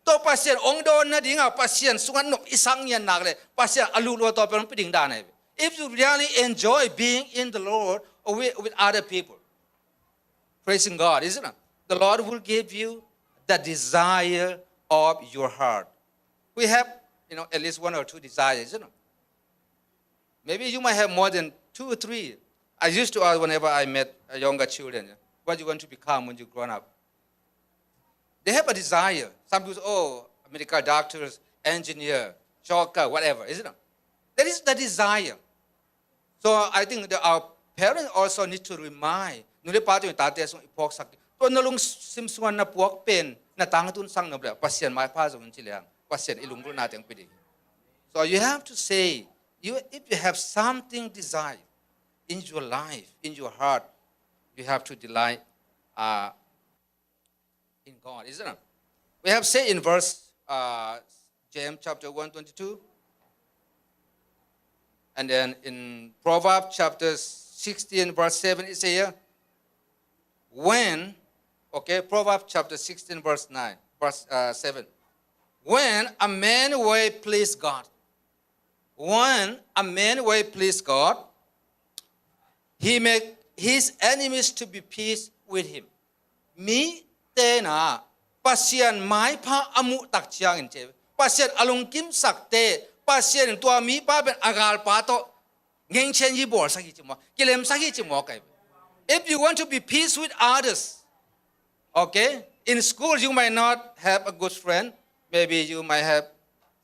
Tua Pasian hong dawn nadingah Pasian sungah nop i sak ngiat nak leh Pasian a luhlua tua pen hong pia ding dan ahi ve. If you really enjoy being in the Lord with, with other people, praising God, isn't it? The Lord will give you the desire of your heart. We have, you know, at least one or two desires, isn't it? Maybe you might have more than two or three. I used to ask whenever I met, uh, younger children, yeah, "What you want to become when you grow up?" They have a desire. Some people say, "Oh, medical doctors, engineer, joker, whatever," isn't it? That is the desire. So I think that our parents also need to remind, nu le pa tawh i tate sung i phawksak, tua na lungsim sungah na puak pen, na tangtun sang na bia Pasian maipha zong in ci leng Pasian i lunggulhna teng pia ding. So you have to say, you, if you have something desire in your life, in your heart, you have to delight, uh, in God, isn't it? We have said in verse, uh, James chapter one twenty-two, and then in Proverbs chapter sixteen, verse seven, it says here, when, okay, Proverbs chapter sixteen, verse nine, verse, uh, seven. When a man way please God, when a man way please God, he make his enemies to be peace with him. Mite na Pasian maipha a muh tak ciangin, ci, Pasian a lungkimsakte, Pasian in tua mipa pen a galpa tawh ngengchen hi bawlsak hi ci maw, kilemsak hi ci maw kai. If you want to be peace with others, okay, in school you might not have a good friend, maybe you might have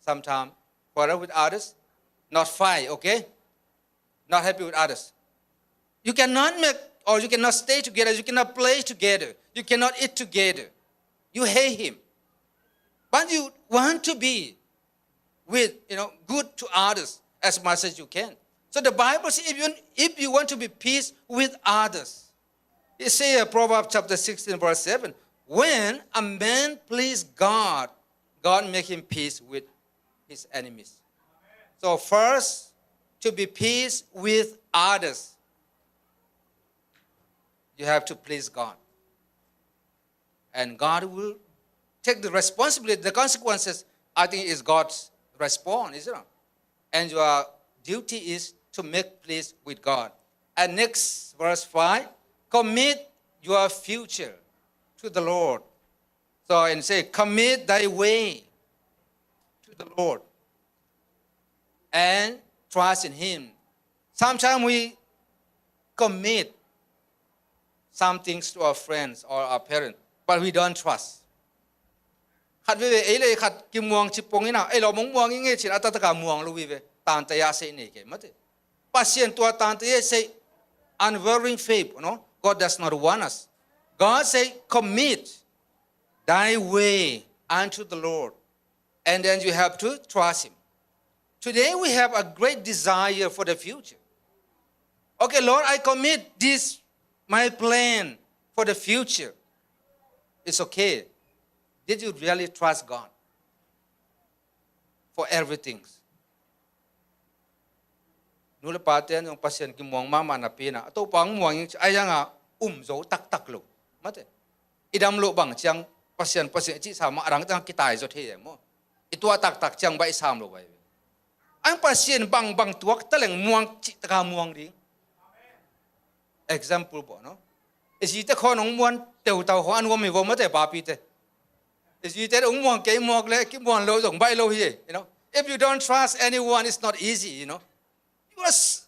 sometime quarrel with others, not fight, okay? Not happy with others. You cannot make, or you cannot stay together, you cannot play together, you cannot eat together. You hate him. But you want to be with, you know, good to others as much as you can. So the Bible says if you, if you want to be peace with others, it says, uh, Proverbs chapter sixteen, verse seven, when a man please God, God make him peace with his enemies. So first, to be peace with others, you have to please God. And God will take the responsibility, the consequences, I think, is God's response, isn't it? And your duty is to make peace with God. And next, verse five, commit your future to the Lord. So, and say, commit thy way to the Lord and trust in Him. Sometimes we commit some things to our friends or our parents, but we don't trust. Khat veve ei le khat kimuang ci pong ina, ei lo mong muang i ngei cin a taktak a muang lo veve, tante ya sei nei kei mate. Pasian tua tante ya sei, unwavering faith, no? God does not want us. God say, commit thy way unto the Lord. And then you have to trust Him. Today we have a great desire for the future. Okay, Lord, I commit this, my plan for the future. It's okay. Did you really trust God for everything? Nu le pate in zong Pasian kimuang mahmah napi in a, a Topa hong muang ing ci a, a yang a um zo taktak lo. Mate. I dam loh bang ciang Pasian, Pasian cih sa mah a dang teng kitai zo thei e maw. I tuah taktak ciang bah i sam lo vai. A Pasian bangbang tuak taleng muang cih taka muang ding. Example bawh, no? I zite khawng hong muan teutau khawng an uam hi vo mate, papite. I zite hong muang kei mawk le kimuan lo zong baih lo hi, you know. If you don't trust anyone, it's not easy, you know. You must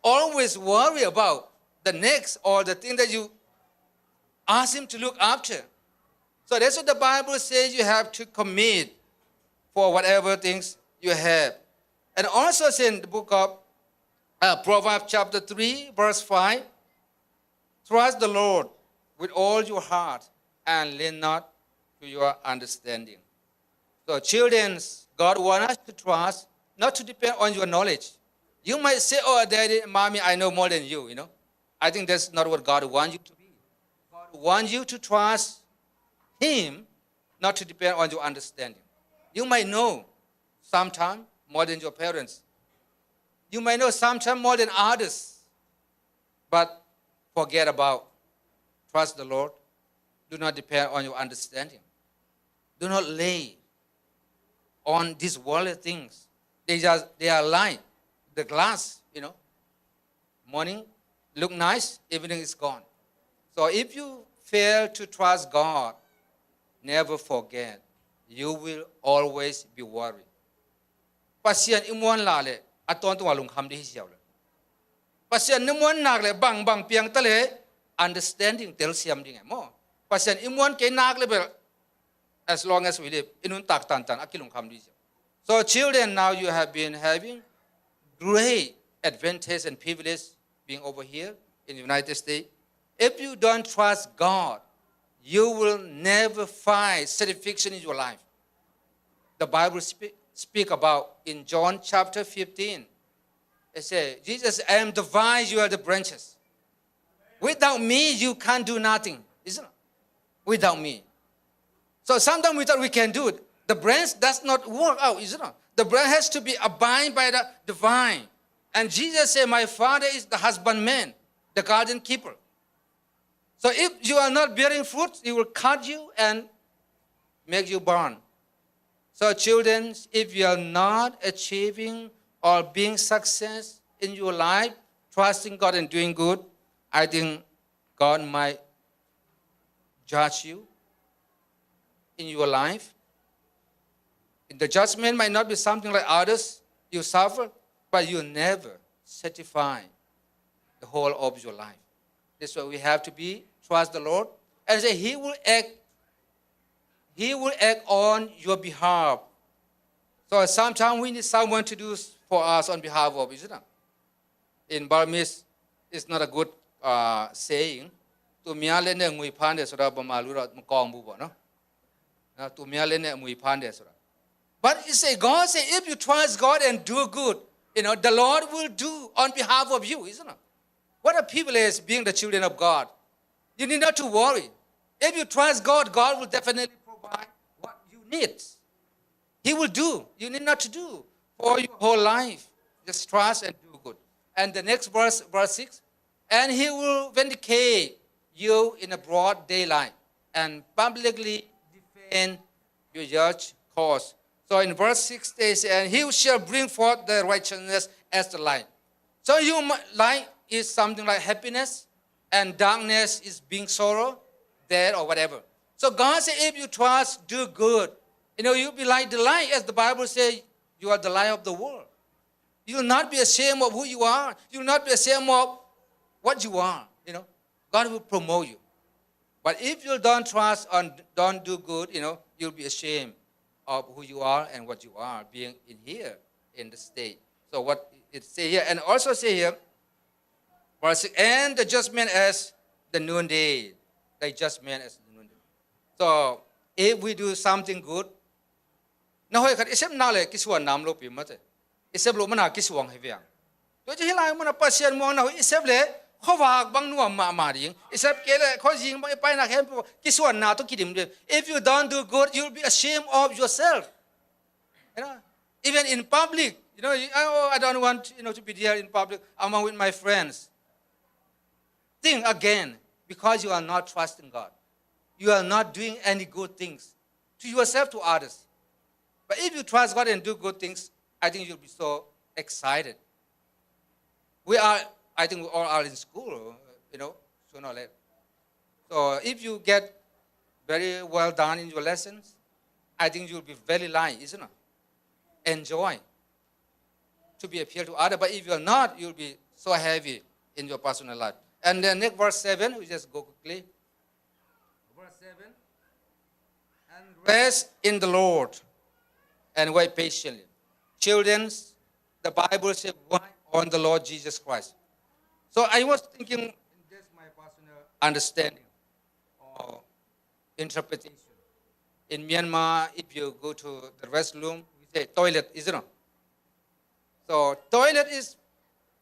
always worry about the next or the thing that you ask him to look after. So that's what the Bible says you have to commit for whatever things you have. And also say in the book of, uh, Proverbs chapter three, verse five, "Trust the Lord with all your heart and lean not to your understanding." So children, God wants us to trust, not to depend on your knowledge. You might say, "Oh, Daddy, Mommy, I know more than you," you know. I think that's not what God wants you to be. God wants you to trust Him, not to depend on your understanding. You might know sometime more than your parents. You might know sometime more than others. But forget about. Trust the Lord. Do not depend on your understanding. Do not lay on these worldly things. They just, they are like the glass, you know. Morning look nice, evening is gone. So if you fail to trust God, never forget, you will always be worried. Pasian i muan lah leh a tawntung a lungkham ding hi ziau le. Pasian na muan nak leh bangbang piang ta leh understanding telsiam ding e maw. Pasian i muan kei nak leh bel, as long as we live, i nuntak tantan a kilungkham ding hi ziau. So children, now you have been having great advantage and privilege being over here in the United States. If you don't trust God, you will never find satisfaction in your life. The Bible speak, speak about in John chapter fifteen. It says, Jesus, I am the vine, you are the branches. Without me, you can't do nothing, isn't it? Without me. So sometimes we thought we can do it. The branch does not work out, isn't it? The branch has to be abide by the, the vine. And Jesus said, my Father is the husbandman, the garden keeper. So if you are not bearing fruit, he will cut you and make you burn. So children, if you are not achieving or being success in your life, trusting God and doing good, I think God might judge you in your life. The judgment might not be something like others you suffer, but you never satisfy the whole of your life. That's why we have to be trust the Lord and say He will act. He will act on your behalf. So sometimes we need someone to do for us on behalf of, isn't it? In Burmese, it's not a good uh, saying. Tu mia le ne ngui pande sura bamalu ra mukong bu bo no. Na tu mia le ne ngui pande sura. But it say God say if you trust God and do good, you know, the Lord will do on behalf of you, isn't it? What a privilege being the children of God. You need not to worry. If you trust God, God will definitely provide what you need. He will do. You need not to do for your whole life. Just trust and do good. And the next verse, verse six, and He will vindicate you in a broad daylight and publicly defend your judge cause. So in verse six, they say, and he shall bring forth the righteousness as the light. So you might, light is something like happiness, and darkness is being sorrow, death, or whatever. So God said, if you trust, do good, you know, you'll be like the light, as the Bible says, you are the light of the world. You will not be ashamed of who you are. You will not be ashamed of what you are. You know, God will promote you. But if you don't trust and don't do good, you know, you'll be ashamed of who you are and what you are being in here in the state. So what it say here, and also say here, verse six, and the judgment as the noonday. The judgment as the noonday. So if we do something good, na hoih khat i sep nak le kisuan nam lo pi mate. I sep lo mana kisuang hi viang. Tua ci hi lai mana Pasian muang na hoih i sep le khuavak bang nuam mahmah ding. I sep kei le khuazing bang i pai nak hem pi kisuan na tu kidim ding. If you don't do good, you'll be ashamed of yourself. You know, even in public, you know, you, oh, I don't want, you know, to be there in public among with my friends. Think again, because you are not trusting God. You are not doing any good things to yourself, to others. But if you trust God and do good things, I think you'll be so excited. We are, I think we all are in school, you know, sooner or later. So if you get very well done in your lessons, I think you'll be very light, isn't it? Enjoy to be appeal to other. But if you're not, you'll be so heavy in your personal life. And then next verse seven, we just go quickly. Verse seven, and rest in the Lord and wait patiently. Children, the Bible says, wait on the Lord Jesus Christ. So I was thinking, this is my personal understanding or interpretation. In Myanmar, if you go to the restroom, we say toilet, isn't it? So toilet is,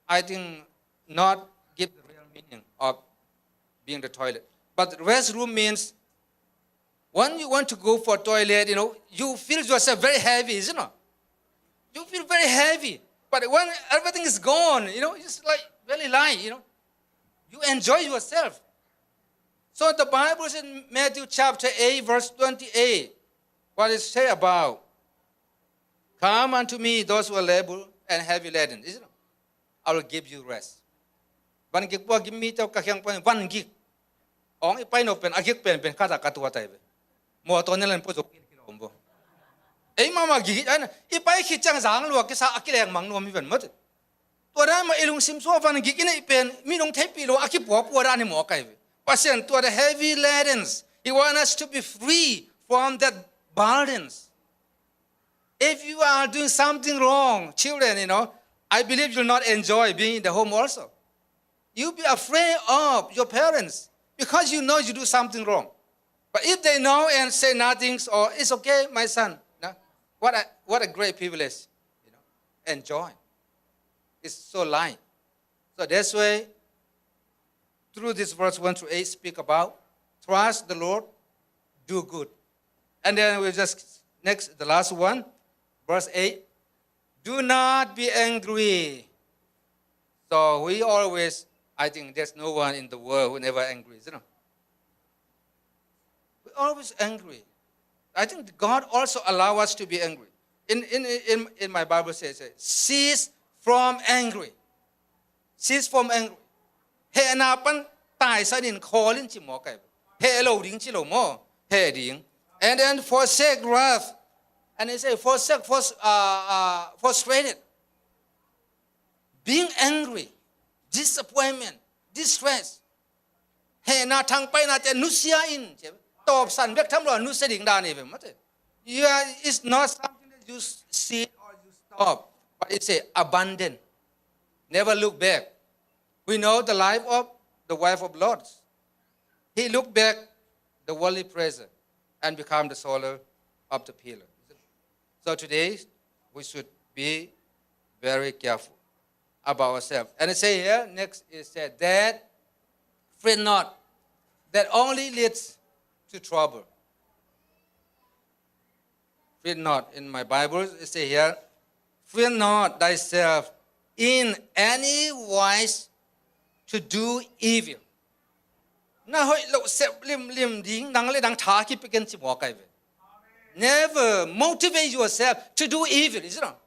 I think, not give the real meaning of being the toilet. But restroom means when you want to go for toilet, you know, you feel yourself very heavy, isn't it? You feel very heavy. But when everything is gone, you know, it's like very light, you know. You enjoy yourself. So the Bible says in Matthew chapter eight, verse twenty-eight, what it say about, "Come unto me, those who are labor and heavy laden," isn't it? "I will give you rest." Van gik pua gim mi tau ka khiang pan van gik. Ong i pai no pen, a gik pen pen kata ka tua tai ve. Mo to ne len po zo ki lo bo. Ei mama gik, ai na, i pai khit ciang zang lua kisa a kileng mang nuam hi ven mate. Tua dan mah i lungsim sua van gik i neih pen, mi nong theihpih lo a kipuapua dan hi mawk ai ve. Pasian tua the heavy ladens. He want us to be free from that burdens. If you are doing something wrong, children, you know, I believe you'll not enjoy being in the home also. You'll be afraid of your parents because you know you do something wrong. But if they know and say nothing, or, "It's okay, my son," no? What a, what a great privilege, you know, enjoy. It's so light. So that's why through this verse one to eight speak about trust the Lord, do good. And then we just, next, the last one, verse eight, "Do not be angry." So we always, I think there's no one in the world who never angry, you know. We always angry. I think God also allow us to be angry. In, in, in, in my Bible says, eh, "Cease from angry." Cease from angry. Hehna pan taisan in, khawl in ci maw kai. Heh lo ding ci lo maw. Heh ding. And then forsake wrath. And he say forsake, fors-, uh, uh, frustrated. Being angry, disappointment, distress. Hehna thangpaihna te nusia in, ci. Tawpsan bek tham lo nusia ding dan hi ve mate. You are, it's not something that you s-, see or you stop, but it's a abundant. Never look back. We know the life of the wife of Lot. He looked back the worldly pleasure and become the seller of the pillar. So today, we should be very careful about ourselves. And it say here, next, it said that, "Fret not, that only leads to trouble." Fret not. In my Bible, it say here, "Fret not thyself in any wise to do evil." Na hoih lo sep limlim ding, nang le nang tha kipia ken ci maw kai ve. Never motivate yourself to do evil, is it not?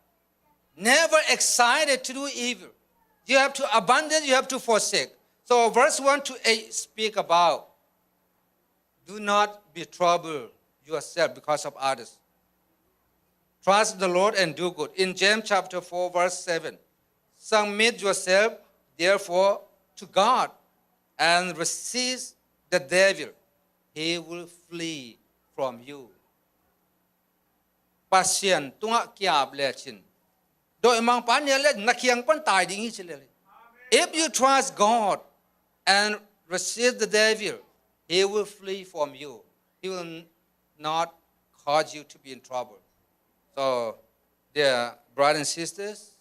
Never excited to do evil. You have to abandon, you have to forsake. So verse one to eight speak about, "Do not be troubled yourself because of others. Trust the Lord and do good." In James chapter four, verse seven, "Submit yourself, therefore, to God and resist the devil. He will flee from you." Pasian tungah kiap lecin, doimangpa nia le na kiang pan tai ding hi ci le. If you trust God and resist the devil, he will flee from you. He will not cause you to be in trouble. So, dear brothers and sisters,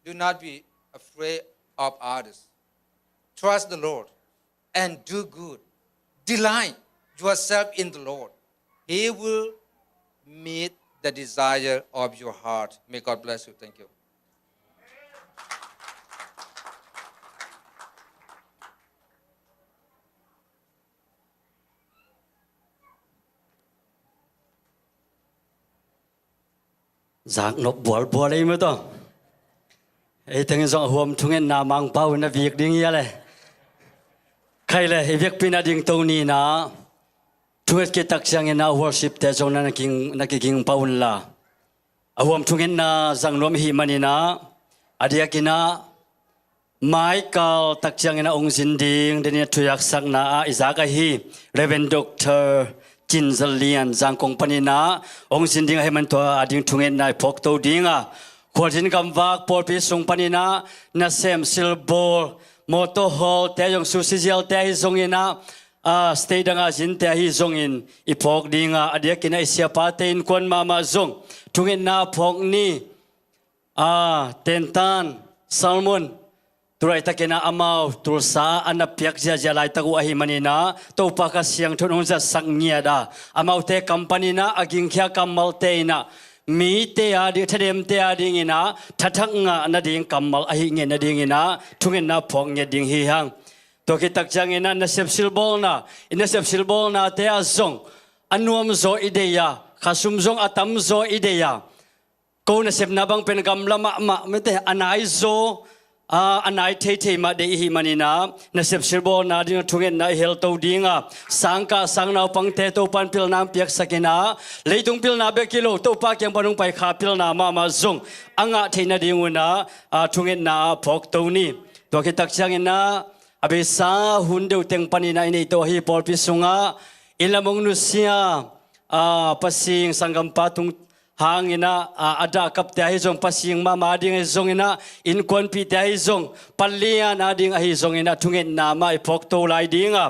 do not be afraid of others. Trust the Lord and do good. Delight yourself in the Lord. He will meet the desire of your heart. May God bless you. Thank you. Zaknop bualbual ei maw taw. Ei tengin zong a huam thungetna Mangpau in a vik ding hi a le. Khai le, i vekpi-in a dingto ni-in ah thunget khit tak ciangin ah worship-te zong na king, na kiging pah unla. A huam thungetna zang nuam i hih manin ah, a diakin ah maikal tak ciangin a hong zin ding, denin a thuyaksakna ah i zak ahi Reverend Doctor Cin Za Lian Zangkong panin ah hong zin ding ahih manin tua a ding thungetna i phawkto ding a, khualzin gamvak pawlpi sung panin ah nasem silbawl, motor hall-te zong, sushi zial-te ahi zongin ah, a, state dang a zin-te ahi zongin i phawk ding a, a diakin ah i siapate innkuan mahmah zong thungetna phawk ni. A, Tentan Salmon, tu laitakin ah amau Tulsa ah a na piak ziahziah laitak uh ahih manin ah Topa Kha Siangtho in hong zatsak ngiat a, amaute kam panin ah a gingkhia kammalte in ah mite a ding, thademte a dingin ah thathak ngah nading kammal ahih ngiat nadingin ah thungetna phawk ngiat ding hi hang. Tua khit tak ciangin ah nasep silbawlna, i nasep silbawlnate ah zong a nuamzaw i deih a, khasum zong a tamzaw i deih a, ko nasepna bang pen gamla mahmah mite a naizaw, a, a nai theithei mah deih i hih manin ah nasep silbawlna ding a thungetna i helto ding a, sangkah sang naupangte Topa'n pilna hong piaksak in ah, leitung pilna bek hi lo, Topa kiang pan hong pai kha pilna mahmah zong a ngah theih nading un ah, a, thungetna ah phawkto ni. Tua khit tak ciangin ah a beisa hun deuh teng panin ah i neihto ahi pawlpi sungah i lam hong nusia, a, pasing sanggampa tung hangin ah, a, a dahkapte ahi zong pasing mahmah ading ahi zongin ah, innkuanpihte ahi zong palian ading ahi zongin ah thungetna mah i phawkto lai ding a,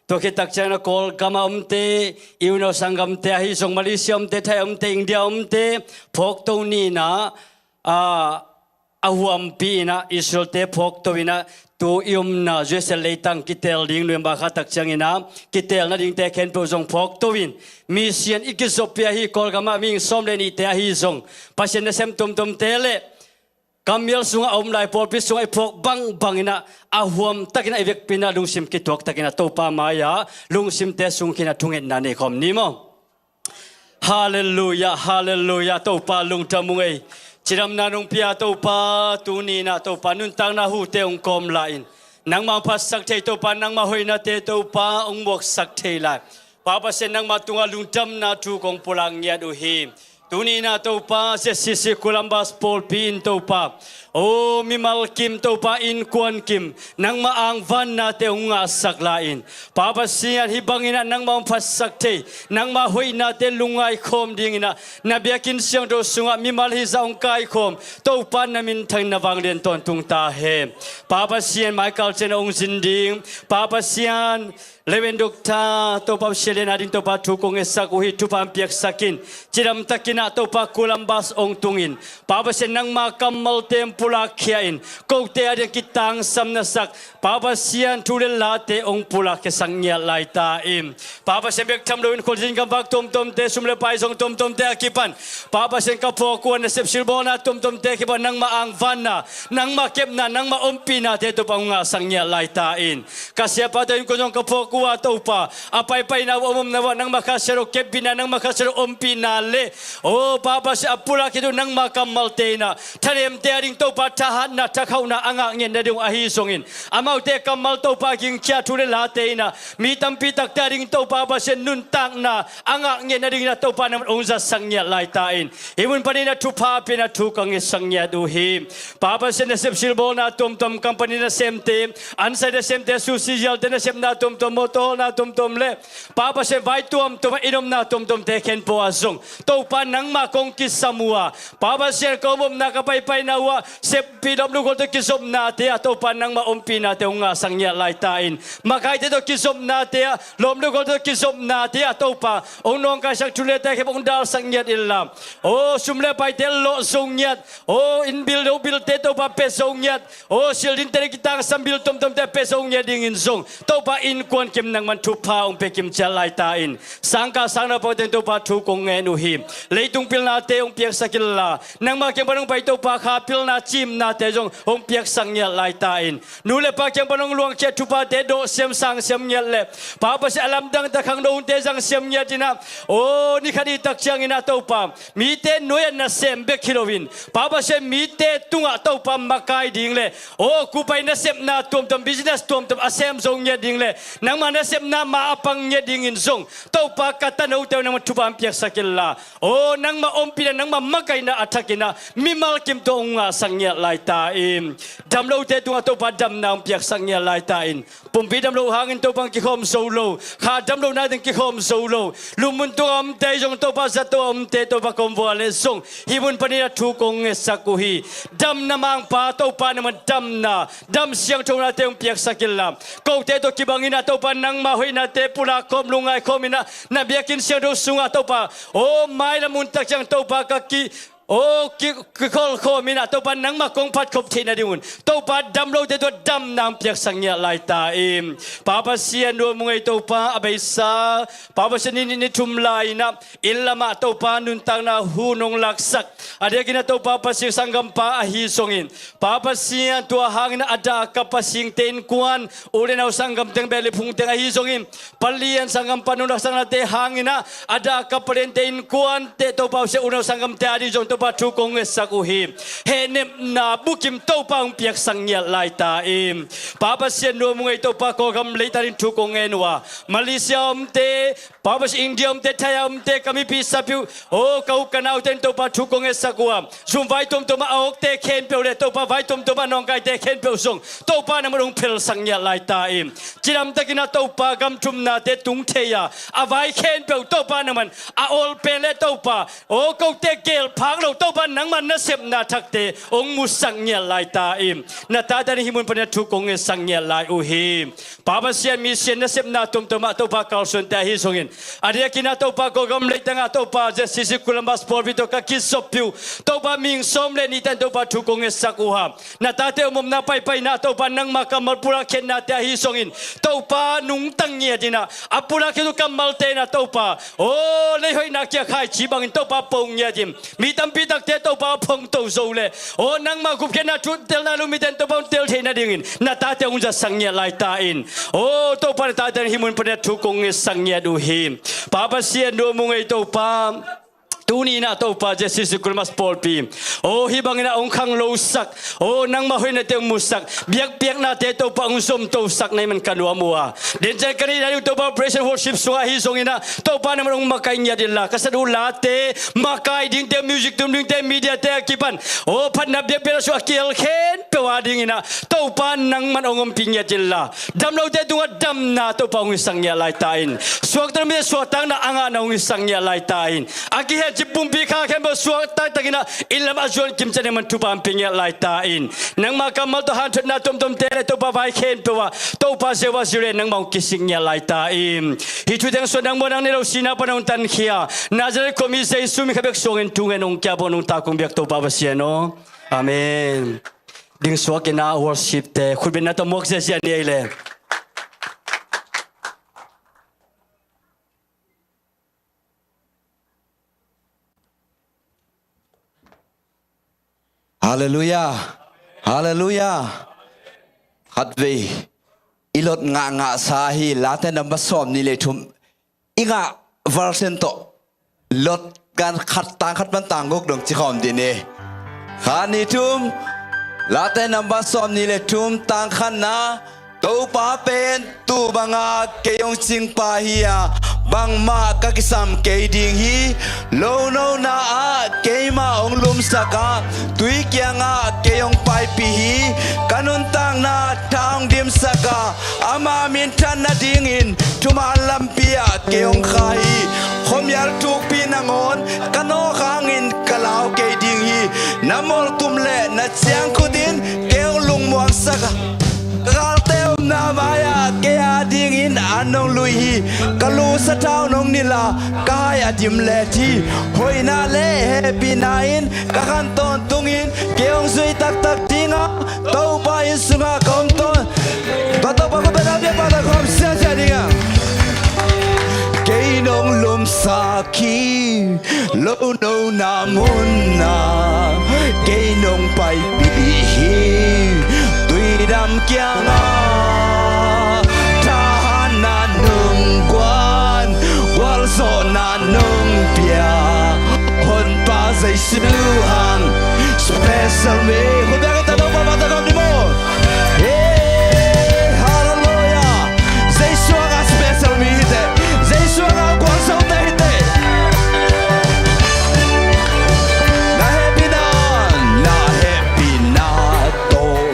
tua khit tak ciangin ah Kawlgam a omte, i unau sanggamte ahi zong Malaysia omte, Thai omte, India omte phawkto ni in ah, a, a huampi in ah Israelte phawkto in ah, tu i omna U S A leitang kitel ding November kha tak ciangin ah kitel nadingte khempeuh zong phawkto in, mission i kizoppi ahi Kawlgam ah mihing sawm le nihte ahi zong Pasian nasem tuamtuamte le kammial sungah a om lai pawlpi sungah i phawk bangbang in ah, a huam takin ah i vekpi in ah lungsim kituak takin ah Topa mai-ah lungsimte sung khin ah thungetna nei khawm ni maw? Halleluiah, halleluiah, Topa lungdam ung ei. Cidamna nong pia Topa, tuni in ah Topa nuntakna hute hong kawm lai in, nangmah hong phatsak thei Topa, nangmah hoihnate Topa hong muaksak thei lai. Pa Pasian, nangmah tungah lungdamna thu kong pulak ngiat uh hi. Tuni in ah Topa, Z C C Columbus pawlpi in Topa, o mimal kim Topa, innkuan kim nangmah angvannate hong ngahsak lai in, Pa Pasian, hih bangin ah nangmah hong phatsak thei, nangmah hoihnate lungngai khawm dingin ah na biakinn siangtho sungah mimal hizah hong kaikhawm Topa, na minthang na vanglian tawntung ta hen. Pa Pasian, mai kal ciang hong zin ding, Pa Pasian, Reverend Doctor Topa Pasian lian ading Topa thu kong ngetsak uh hi, thupha hong piaksak in. Cidam takin ah Topa Columbus hong tungin, Pa Pasian, nangmah kammalte hong pulakkhia in, kote ading kitangsam na sak, Pa Pasian, thu le late hong pulakkhia sak ngiat lai ta in. Pa Pasian, bek tham loin khualzin gamvak tuamtuamte, sum le pai zong tuamtuamte a kipan, Pa Pasian, ka phawk uh a nasep silbawlna tuamtuamte a kipan nangmah angvanna, nangmah kepna, nangmah ompihnate Topa hong ngahsak ngiat lai ta in. Ka siapa tawh innkuan zong ka phawk uh a Topa, a paipaina uh, a omomna uh ah nangmah Kha Siangtho kepbitna, nangmah Kha Siangtho ompihna le, o Pa Pasian, a pulakkhia uh nangmah kammalte in ah thanemte ading Topa thahatna, thakhauhna a ngah ngiat nading uh ahi zongin, amaute kammal Topa gingkhia thu le late in ah mi tampi takte ading Topa Pasian nuntakna a ngah ngiat nadingin ah Topa nangmah hong zatsak ngiat lai ta in. Hih mun panin ah thupha pia in ah thu ka ngetsak ngiat uh hi. Pa Pasian, nasep silbawlna tuamtuam, company nasemte, ansai nasemte, sushi zialte nasepna tuamtuam, motor na tuamtuam le, Pa Pasian, vai tuamtuam a inn omna tuamtuamte khempeuh ah zong Topa nangmah kong kisam uh a, Pa Pasian, ka omomna, ka paipaina uh ah seppih lawm lukol tawh kizopnate ah Topa nangmah ompihnate hong ngahsak ngiat lai ta in. Makaite tawh kizopnate ah, lawm lukol tawh kizopnate ah Topa hong nawngkaisak thu le late khempeuh hong dalsak ngiat inla, o sum le paite lawh zo ngiat, o inn bil, lo bilte Topa pia zo ngiat, o sil dingte le kitangsam bil tuamtuamte pia zo ngiat dingin zong Topa innkuan kim nangman thupha hong pia kimciat lai ta in. Sangkah sang naupang teng Topa thu kong ngen uh hi. Leitung pilnate hong piaksak inla, nangmah kiang pan hong pai Topa kha pilna, cimnate zong hong piaksak ngiat lai ta in. Nu le pa kiang pan hong luangkhia thuphate dawhsiam sangsiam ngiat le, Pa Pasian, a lamdang ta khangno hunte zangsiam ngiat in ah, o ni khat ni tak ciangin ah Topa, mite nuai-ah nasem bek hi loin, Pa Pasian, mite tungah Topa makai ding le, o kupai nasepna tuamtuam, business tuamtuam a sem zo ngiat ding le, nangmah nasepna ma a pang ngiat dingin zong Topa, ka tanote uh nangmah thupha hong piaksak inla, o nangmah ompihna, nangmah makaihna a thakin ah mimal kim tawh hong ngahsak ngiat lai ta in. Damlote tungah Topa damna hong piaksak ngiat lai ta in. Pumpi damlo hangin Topa hong kikhawm zo lo, kha damlohna ding kikhawm zo lo, lupmun tungah omte zong Topa, zato a omte Topa, ka omvua le zong hih mun panin ah thu kong ngetsak uh hi. Damna mangpa Topa, nangman damna, dam siangthonate hong piaksak inla, kote tawh kibangin ah Topa nangmah hoihnate pulak khawm, lungngai khawm in ah na biakinn siangtho sungah Topa, o mailam hun tak ciang Topa ka ki O ki, kikholkhawm in ah Topa nangmah kong phatkhop theih nadingun Topa dam lote tungah damna hong piaksak ngiat lai ta in. Pa Pasian, nuam uh ngei Topa, a beisa Pa Pasian, ni nih ni thum lai in ah inn lamah Topa nuntakna hun hong laksak, a diakin ah Topa Pasian sanggampa ahi zongin, Pa Pasian, tua hangin ah a dah a kap a singte innkuan, u le nau sanggam teng, beh le phung teng ahi zongin, palian sanggampa nong laksaknate hangin ah a dah a kap paliante innkuante Topa Pasian, u le nau sanggamte ading zong Topa thu kong ngetsak uh hi. Hehnepna bukim Topa hong piaksak ngiat lai ta in. Pa Pasian, nuam uh ngei Topa, Kawlgam leitang in thu kong ngen uh a, Malaysia omte, Pa Pasian, India omte, Thai omte, ka mipi sapiu, o ka u ka naute in Topa thu kong ngetsak uh a, Zoom vai tuamtuam a awkte khempeuh le Topa vai tuamtuam a nawngkaite khempeuh zong Topa nangman hong phelsak ngiat lai ta in. Cidamtakin ah Topa gam thumnate tung thei a, a vai khempeuh Topa nangman a awl pen le Topa, o kote gelphak lo Topa nangman nasepna thakte hong musak ngiat lai ta in. Na tate ading hih mun panin ah thu kong ngetsak ngiat lai uh hi. Pa Pasian, mission nasepna tuamtuam ah Topa kalsuante ahi zongin, a diakin ah Topa Kawlgam leitang ah Topa Z C C Columbus pawlpi tawh ka kizoppih uh Topa, mihing sawm le nihte in Topa thu kong ngetsak uh a, na tate omomna paipaina Topa nangmah kammal pulak khiatnate ahi zongin, Topa nungta ngiat in ah a pulak khiat uh kammalte in ah Topa, o lei hoihna kia khaici bangin Topa po ngiat in, mi tampi takte Topa a phongto zo le, o nangmah gupkhiatna thu tel nai lo mite in Topa hong tel theih nadingin na tate hong zatsak ngiat lai ta in. O Topa, na tate hih mun panin ah thu kong ngetsak ngiat uh hi. Pa Pasian, nuam uh ngei Topa, tuni in ah Topa Z C C Columbus pawlpi, o hih bangin ah hong khanglosak, o nangmah hoihnate hong musak, biakpiaknate Topa hong zomtosak na hih man ka nuam uh a, den ciang ka neih nai uh Topa praise and worship sungah ahi zongin ah Topa nangman hong makaih ngiat inla, ka sat uh late, makai dingte, music tum dingte, mediate a kipan, o phatna biakpiakna sungah a kihel khempeuh adingin ah Topa nangman hong ompih ngiat inla, dam lote tungah damna Topa hong hisak ngiat lai ta in. Suakta mite suahtakna a ngahna hong hisak ngiat lai ta in. A kihencip pumpi kha khempeuh suakta takin ah inn lam a zuan kimciat nangman thupha hong pia ngiat lai ta in. Nangmah kammal tawh hanthotna tuamtuamte le Topa vai khempeuh ah Topa zeu a zeu le nangmah hong kisik ngiat lai ta in. Hih thu teng suah nang muan nang nei lo sihna pan hong tankhia Nazareth khuami Jesu min khat bek suangin thu ngen hong kiap uh, nungta kong biak Topa Pasian aw. Amen. Ding suak in ah worship te khutbetna tawh muak ziazia ni ei le. Halleluiah. Halleluiah. Khatvei i lot ngahngah sa hi. Late number sawm nih le thum i ngah version tawh Lot kan khat tang khat pan tang guk dong ci khawm dih ni. Khat nih thum, Late number sawm nih le thum tang khatna, Topa pen tu banga kei hong cingpa hi a, bangmah ka kisam kei ding hi. Lonona ah keimah hong lumsak a, tui kiangah kei hong paipih hi. Ka nuntakna tha hong dimsak a, ama minthan nadingin thuman lampi ah kei hong kha hi. Khuamial thukpi nangawn ka nawk hangin ka lau kei ding hi. Na moltum le na ciangkhut in kei hong lungmuangsak a, ka galte omna mai-ah kei adingin an hong lui hi. Ka lu sathau nong nilh a, ka hai a dim let hi. Hoihna le hehpihna in ka khan tawntungin kei hong zui taktak ding a, Topa inn sungah ka om tawn. Tua Topa khut beng a biakpa tawh ka om siasia ding a. Kei nong lumsak hi lonona munah, kei nong paipih hi tuidam kiangah. Thahatna nong guan, gualzawhna nong pia, Honpa Jesu hang special mi. Khut beng in ta Topa mah ta gam ni maw. Hey, halleluiah. Jesu hang a special mi hi teh. Jesu hang a gualzote hi teh. Na hehpihna, na hehpihna tawh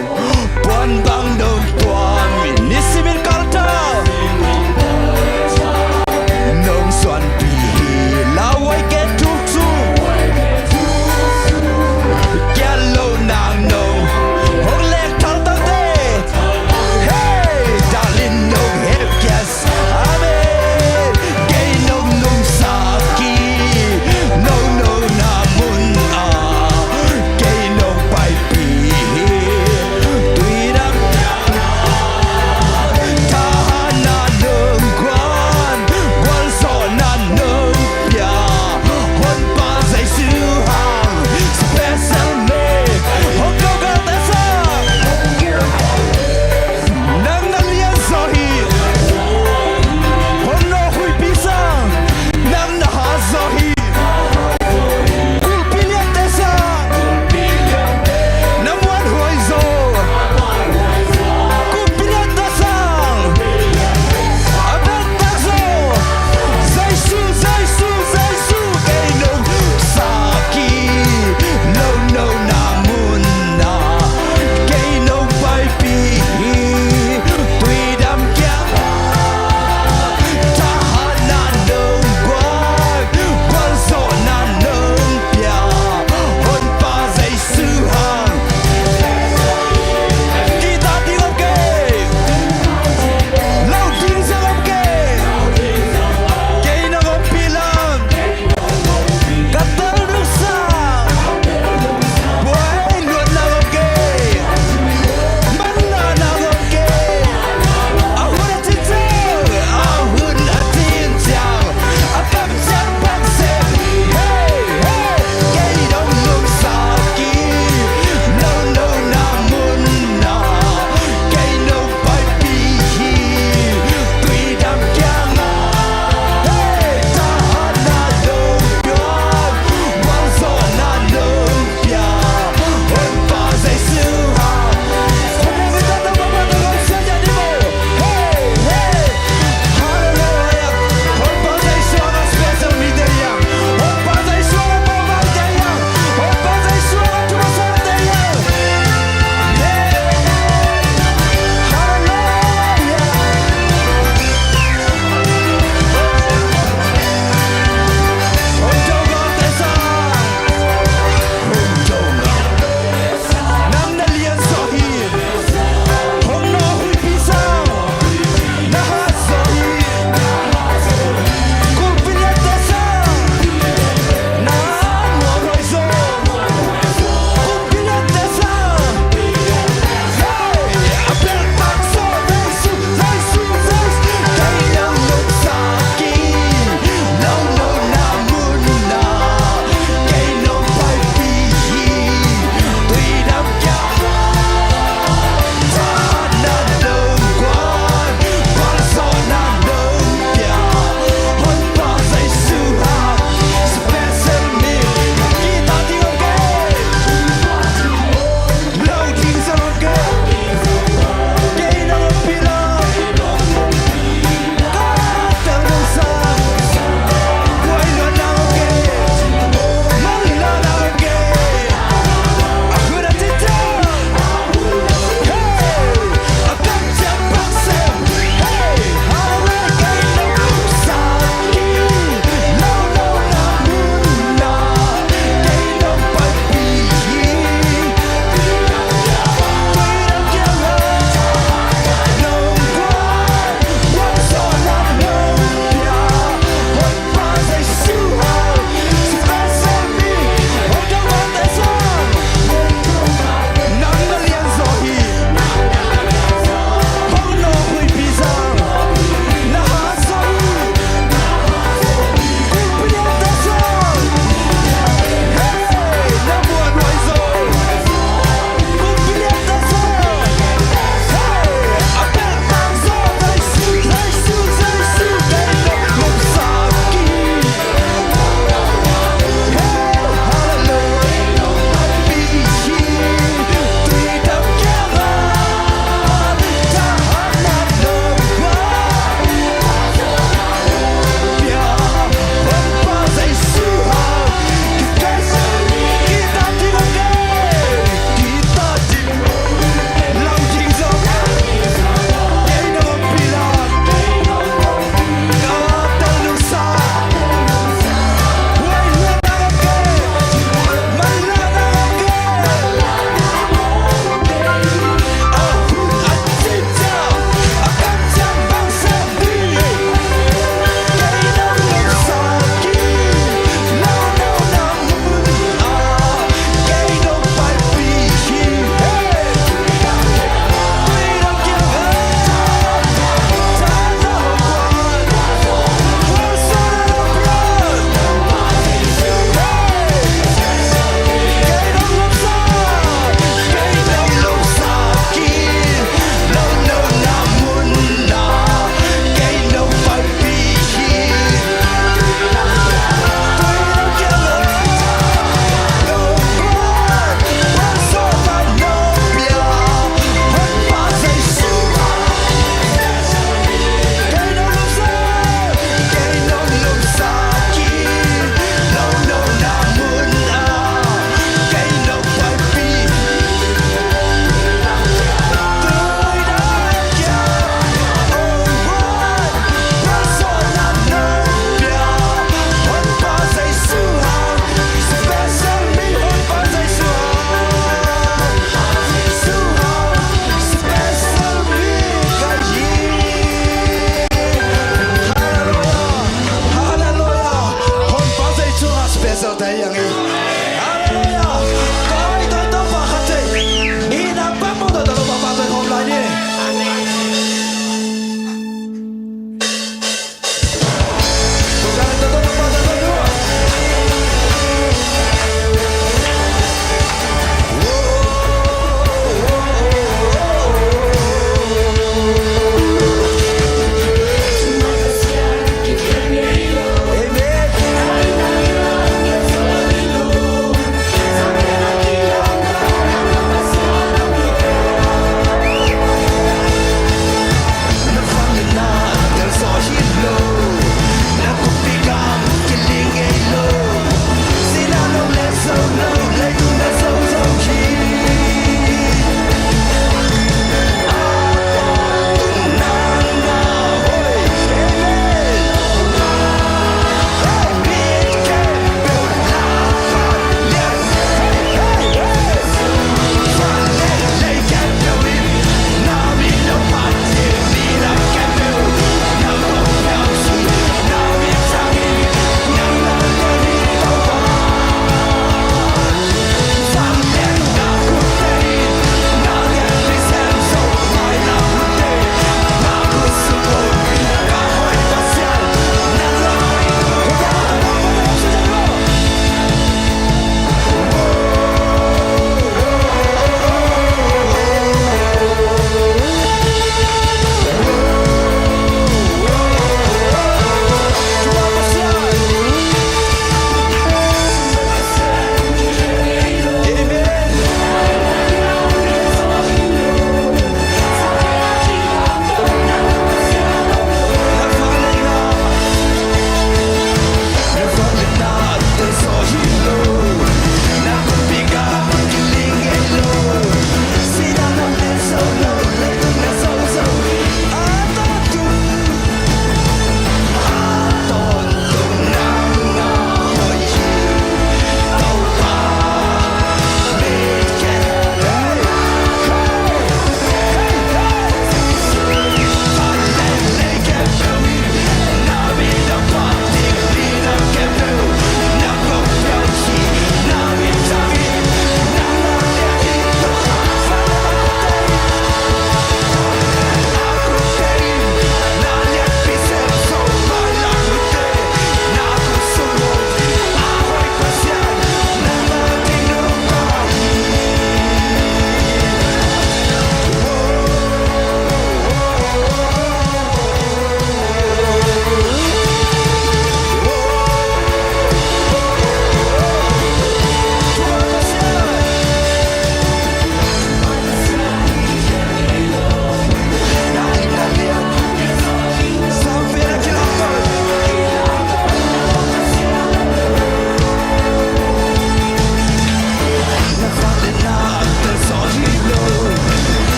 puan bang nong tuam in, nisimin kalta nong suanpih hi. Lauhuai ke thuk cu kiat lo nang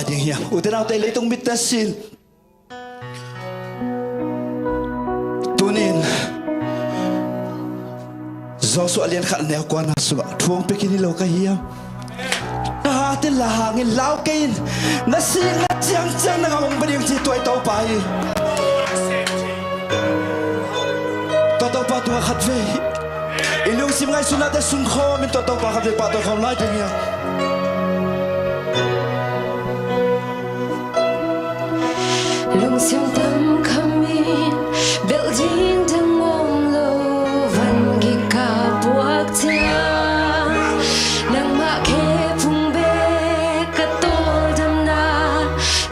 ding hiam? Ute naute, leitung mitte sin, tunin Joshua lian khat neu kuana sungah thu hong pia khin hi lo ka hiam? Na hate la hangin lau kei in, na sihna ciangciang na gam hong bia ding ci, tua i Topa hi. Tua Topa tungah khatvei i lungsim ngaihsutnate sungkhawm in tua Topa khatvei pahtawi khawm lai ding hiam? Lungsim tam khamin, building dang om lo, van gik a puak ciang, nangmah khe phung bek ka tawldamna,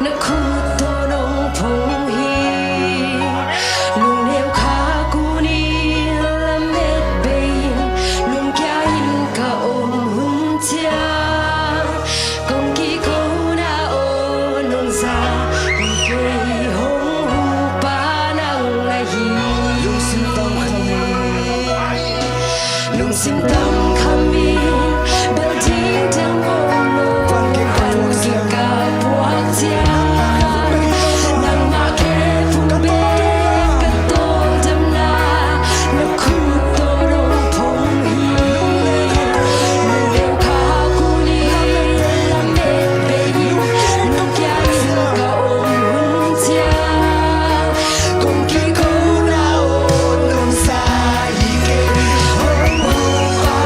na khut tawh nong phong hi. Lungneu khak un, lamet bei in, lungkia in ka om hun ciang, kong kikona aw nong za hi kei, hong hupa nang ahi. Lungsim tam khamin, lungsim tam khamin, building dang om lo, van gik a puak ciang, nangmah khe phung bek ka tawldamna, na khut tawh nong phong hi. Lungneu khak un, lamet bei in, nong kia in ka om hun ciang, kong kikona aw nong za hi kei, hong hupa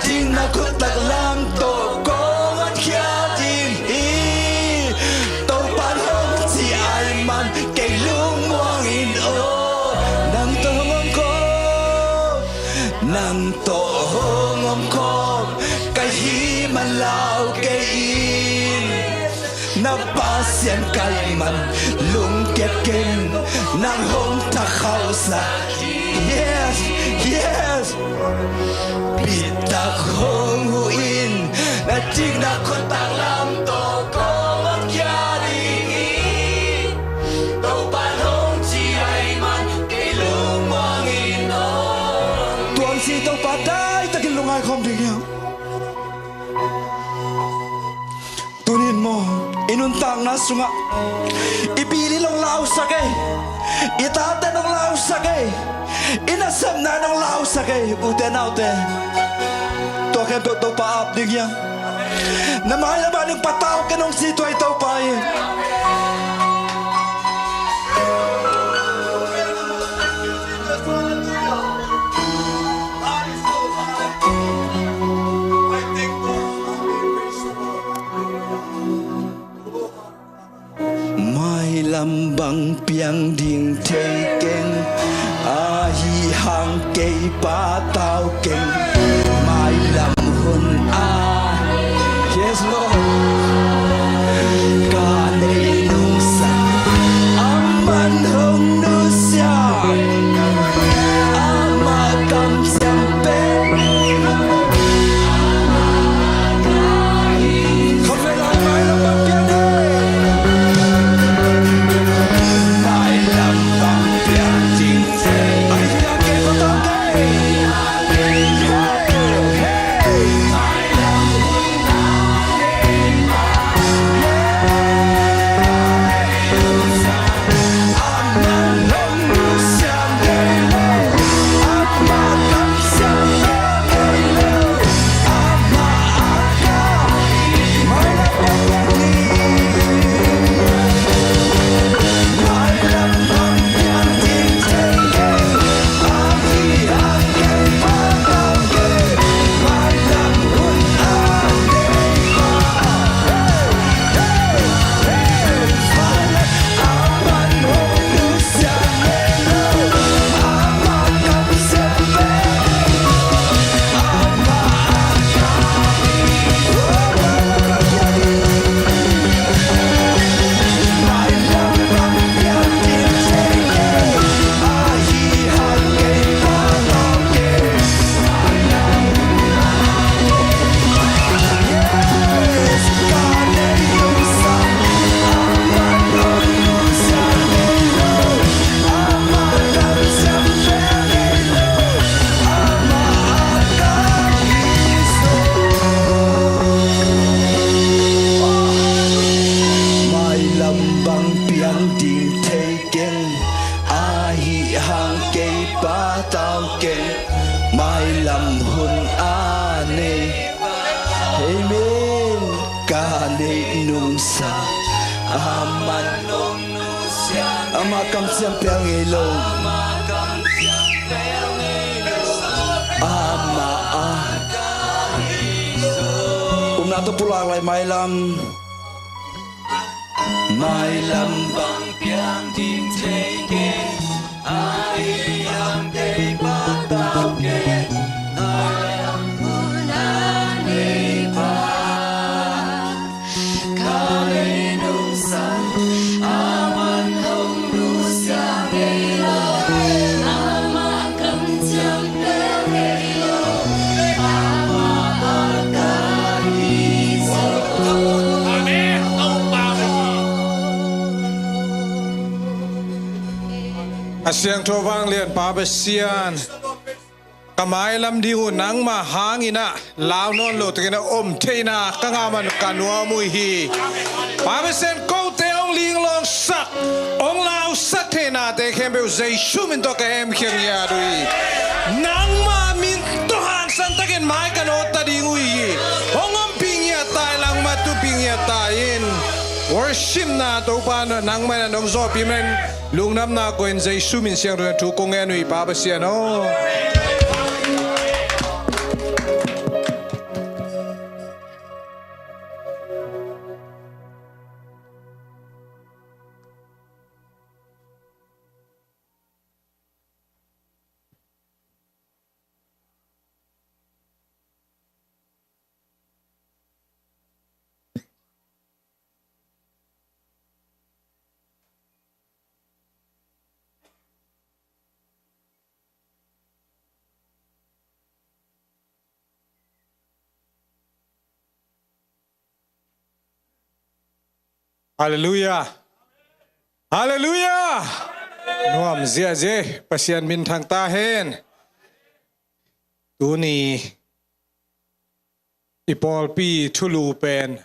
Ding na khut taklam tawh kong honkhia ding hi. Topa'n hong ci ahih man kei lungmuang in aw. Nang tawh hong omkhawm, nang tawh hong omkhawm ka hih man lau kei in. Na Pasian ka hih man lungkia keng, nang hong thak khauhsak. Yes, yes. Bitak hong huh in, na ding na khut taklam tawh kong honkhia ding hi. Topa'n hong ci ahih man kei lungmuang in aw. Tuang ci Topa daitakin lungngai khawm ding hiam? Tuni in maw, i nuntakna sungah i bil in hong lausak ei, i tate in hong lausak ei, i nasepna in hong lausak ei. Ute naute, tua khempeuh Topa ap ding hiam? Na mailam ah ding patau ken, hong ci tua i Topa in. Mailam bang piang ding thei keng, ahih hang kei patau keng. Mailam hun ah, yes Lord, ka neih nungsa, aman hong nusia, amah kamciam pen. Mailam bang piang ding thei keng, ahih hang kei patau keng. Mailam hun a nei, amen, ka neih nungsa, aman amah kamciam pel ngei lo. Amah a, upna tawh pulak lai, mailam. Mailam bang piang ding thei keng, ahih hang kei patau keng. Mailam hun a nei pa, ka neih nungsa, aman hong nusia ngei lo. Amah kamciam pel ngei lo. Amah a ka hi zaw. Amen. A siangtho vanglian Pa Pasian, ka mailam ding uh nangmah hangin ah lau nawn lo takin a om theihna ka ngah man ka nuam uh hi. Pa Pasian, kote hong linglawngsak, hong lausak theihnate khempeuh Jesu min tawh ka hemkhia ngiat uh hi. Nangmah min tawh hangsan takin mai ka nawt ta ding uh hi. Hong ompih ngiat ta in, nangmah thupi ngiat ta in. Worship na Topa nangmah in hong zawhpih man. Lungdamna koih in Jesu min siangtho in thu kong ngen uh hi, Pa Pasian aw. Halleluiah. Halleluiah. Nuam ziahziah, Pasian minthang ta hen. Tuni i pawlpi thulu pen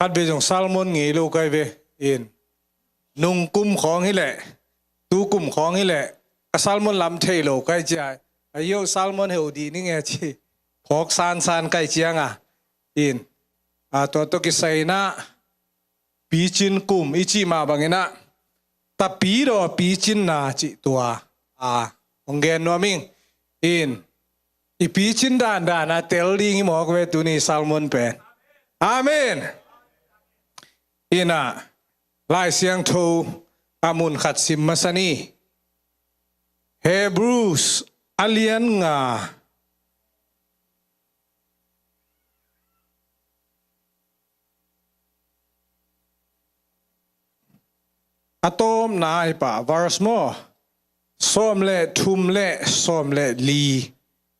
khat vei zong sermon ngei lo kai ve in. Nung kum khawng hileh, tu kum khawng hileh, ka sermon lam thei lo kai cia. A yo sermon heu di ning e ci. Phawk sansan kai cianga in. A tua tawh kisai inah picin kum i cih mah banginah, tapidaw picinna cih tua a hong gen nuam ing. In i picin dandan a tel ding hi mawk ve tuni sermon pen. Amen. Inah Lai Siangtho a mun khat sim masa ni. Hebrews a lian nga a tawpna hi pah, verse maw, sawm le thum le sawm le li,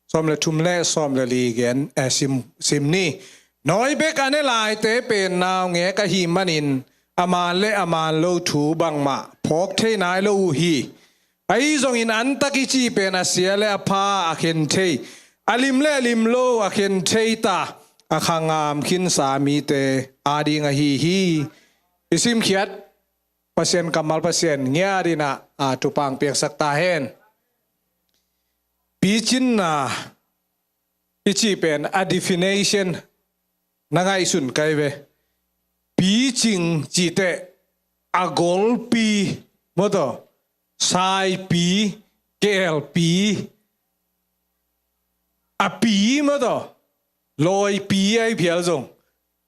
sawm le thum le sawm le li gen, eh, sim, sim ni. Nawi bek a ne laite pen naungek ahih manin a man le a man lo thu bangmah phawk thei nai lo uh hi. Ahi zongin antak i cih pen a sia le a pha a khen thei, a lim le a lim lo a khen thei ta, a kha ngam khinsa mite ading ahi hi. I simkhiat Pasian kammal Pasian ngiat inah a thupha piaksak ta hen. Picinna i cih pen a definition na ngaihsun kai ve. Picing cih teh a golpi maw taw, saipi, kelpi, a pi maw taw, lawipi ahi phial zong,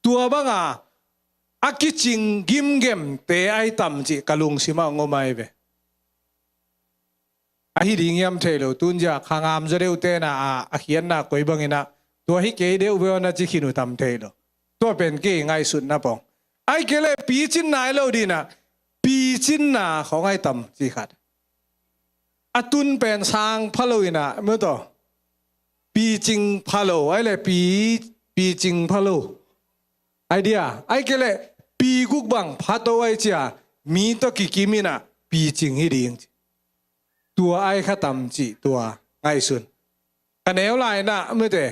tua banga a kicing gimgemte ahi tam cih ka lungsimah hong om ahi ve. Ahi ding hiam thei lo, tunzia kha ngam zaw deuh tena a, a khiatna koi banginah tua hi kei deuh ve aw na ci khin uh tam thei lo. Tua pen kei ngaihsutna pong. Ahi kei leh picin nai lo dinah, picinna khawng ahi tam ci khat. A tun pen sang pha lo inah maw taw, picing pha lo, ahi leh pi, picing pha lo. Ahi dia, ahi kei leh pi guk bang pha to ahi cia, mi tawh kikim inah picing hi ding ci. Tua ahi kha tam cih tua ngaihsun. Ka neu lai inah mite,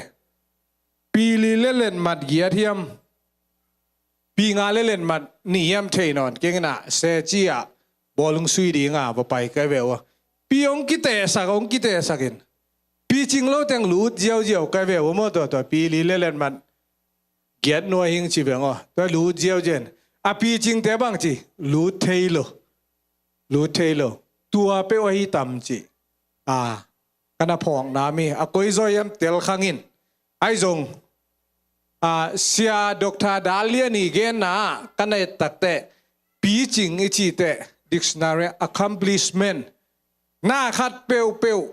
pi li le letmat giat hiam, pi nga le letmat nih hiam thei nawn keng inah se ci-ah bawlung sui dinga va pai kai ve uh a. Pi hong kitehsak, hong kitehsak in, picing lo teng lut ziauziau kai ve uh a maw, tua tua pi li le letmat giat nuai hing ci veng aw. Tua lut ziauziau in a picingte bang ci, lut thei lo. Lut thei lo. Tua peuh ahi tam ci. A, ka na phawkna mi a koi zaw hiam tel khang in. Ahi zong, a, Sia Doctor Dal Lian i genna ah ka na et takteh, picing i cih teh dictionary accomplishment, na khat peuhpeuh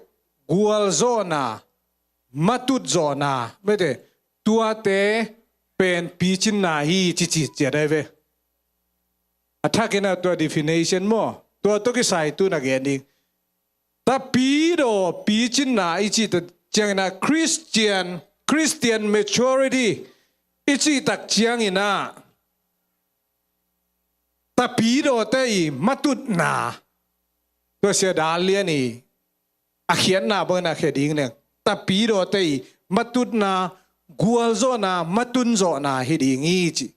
gualzawhna, matutzawhna, mete, tuate pen picinna hi ci ci ciat ahi ve. A thakin a tua definition maw, tua tawh kisai tu na gen ding. Tapidaw picinna i cih ta ciangin a Christian, Christian maturity i cih tak ciangin a, tapidawte i matutna, tua Sia Dal Lian i a khiatna bangin a khia ding leng, tapidawte i matutna, gualzawhna, matunzawhna hi ding hi ci.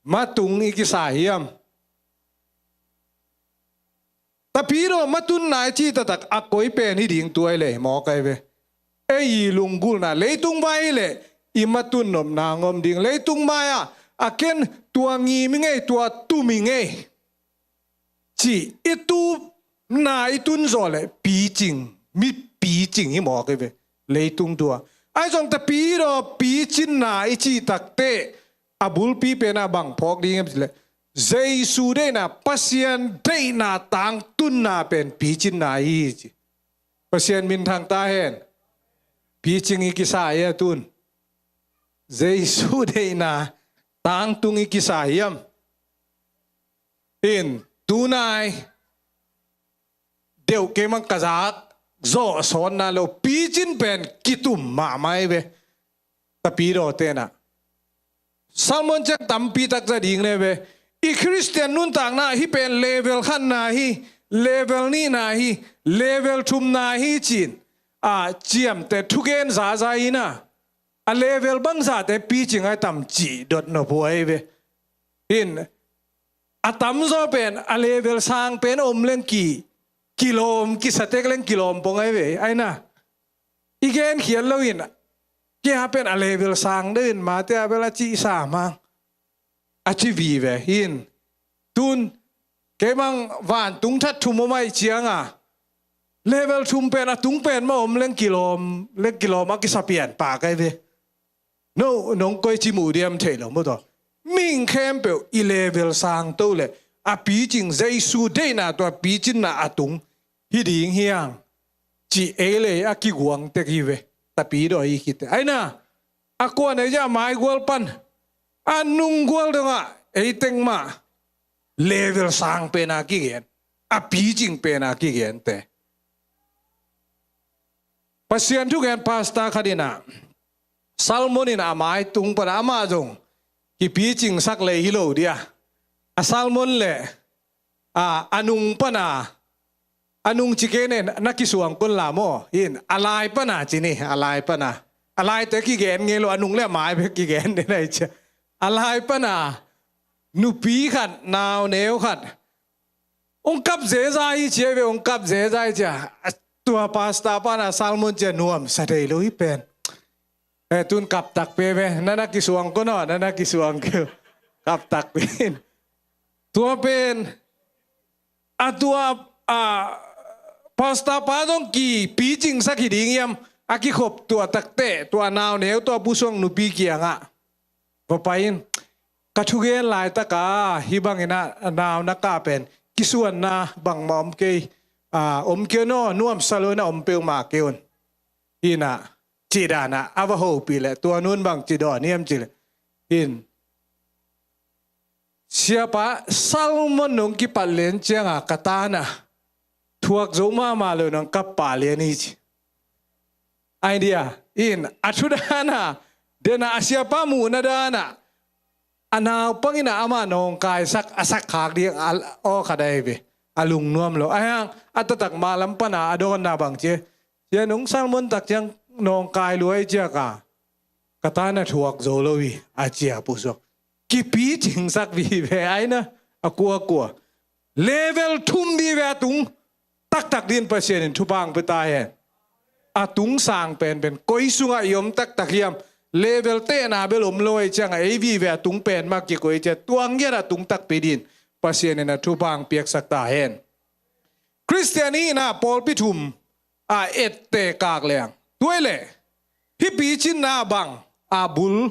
Matung i kisa hiam? Tapidaw matunna i cih taktak a koi pen hi ding tuai le hi mawk ahi ve. Ei i lunggulhna, leitung vai le i matun nopna ngom ding, leitung mai-ah a ken tua ngim i ngei, tua tum i ngei ci i tupna i tunzawh le picing, mi picing hi mawk ahi ve. Leitung tua ahi zong tapidaw picinna i cih takteh a bulpi pen a bang phawk ding hiam cih leh, Jesu deihna, Pasian deihna tangtunna pen picinna hi ci. Pasian minthang ta hen. Picing i kisa hi a tun. Jesu deihna tangtung i kisa hiam? In tunai deuh keimah ka zak zawh sawnna lo, picin pen kitum mahmah hi ve. Tapidaw tenah sermon ciang tampi tak za ding le ve. I Khristian nuntakna hih pen level khatna hi, level nihna hi, level thumna hi ci-in a ciamteh thugen zaza hi na. A level bangzahte picing a tam cih dot nop huai ve. In a tamzaw pen a level sang pen om leng ki kilawm, kisatek leng kilawm pong ai ve ai na. I genkhiat loin kei a pen a level sang deuhin mate a bel a cihsa mang a ci vive in. Tun keimang vantung that thum om ai cianga level thum pen a tung pen mah om leng kilawm, leng kilawm a kisa pian pak ai ve. No, nong koi ci mu diam thei lo maw taw. Mihing khempeuh i level sang to le a picing Jesu deihna tua picinna a tung hi ding hiang ci ei lei a kiguang tek hi ve. Tapi daw i khit te ai na. A kuan ei a maigual pan a nunggual dongah ei teng mah level sang pena kigen, a picing pena kigente. Pasian thugen pastor khat inah Salmon in a mai tung pana amah zong kipicingsak lei hi lo dia. A Salmon le a, a nung pana, a nung ci kei nen na kisuang kun la maw in a lai pana ci ni, a lai pana. A laite kigen ngei lo, a nung le a mai bek kigen ni nai cia. A lai pana nupi khat, nau neu khat ong kap zeza hi cia ve, ong kap zeza hi cia. A tua pastor pana Salmon cia nuam sa thei lo hi pen. Eh, tun kap tak pe ve, na na kisuang ko no, na na kisuang keu. Kap tak pe in. Tua pen a tua a pastor pa zong kipicingsak hi ding hiam, a kikhop tua takte tua nau neu tua pusuang nupi kiangah va pai in. Ka thugen laitaka hi bangin a nau na kah pen kisuanna bangmah om kei, a, om kei no, nuamsa lo na om peuhmah kei un. Hinah cih danah a va hopih leh tua nun bang ci dawn hiam cih leh hin, siapa Salmon nong kipat len cianga ka tanah thuak zo mahmah lo nang kap pah lian hi ci. Idea in a thu danah denah a siapa muhna danah a naupang inah amah nawngkaisak a sakkhak ding a aw khat ahi ve. A lungnuam lo ahiang a taktak malam pana a dawnna bang cia. Cia nung Salmon tak ciang nawngkai luai ciaka ka tanah thuak zo lo hi a cia pusuak. Kipicingsak vive aina a kuakua. Level thum vive a tung taktak din Pasian in thupha ang pia ta hen. A tung sang penpen koi sungah i om taktak hiam? Level tehna bel om lo ahi cianga ei vive a tung pen mah kikoi cia tuang giat a tung takpi din Pasian in a thupha ang piaksak ta hen. Khristian hihna pawlpi thum a ette kak leng tuai leh hih picinna bang a bul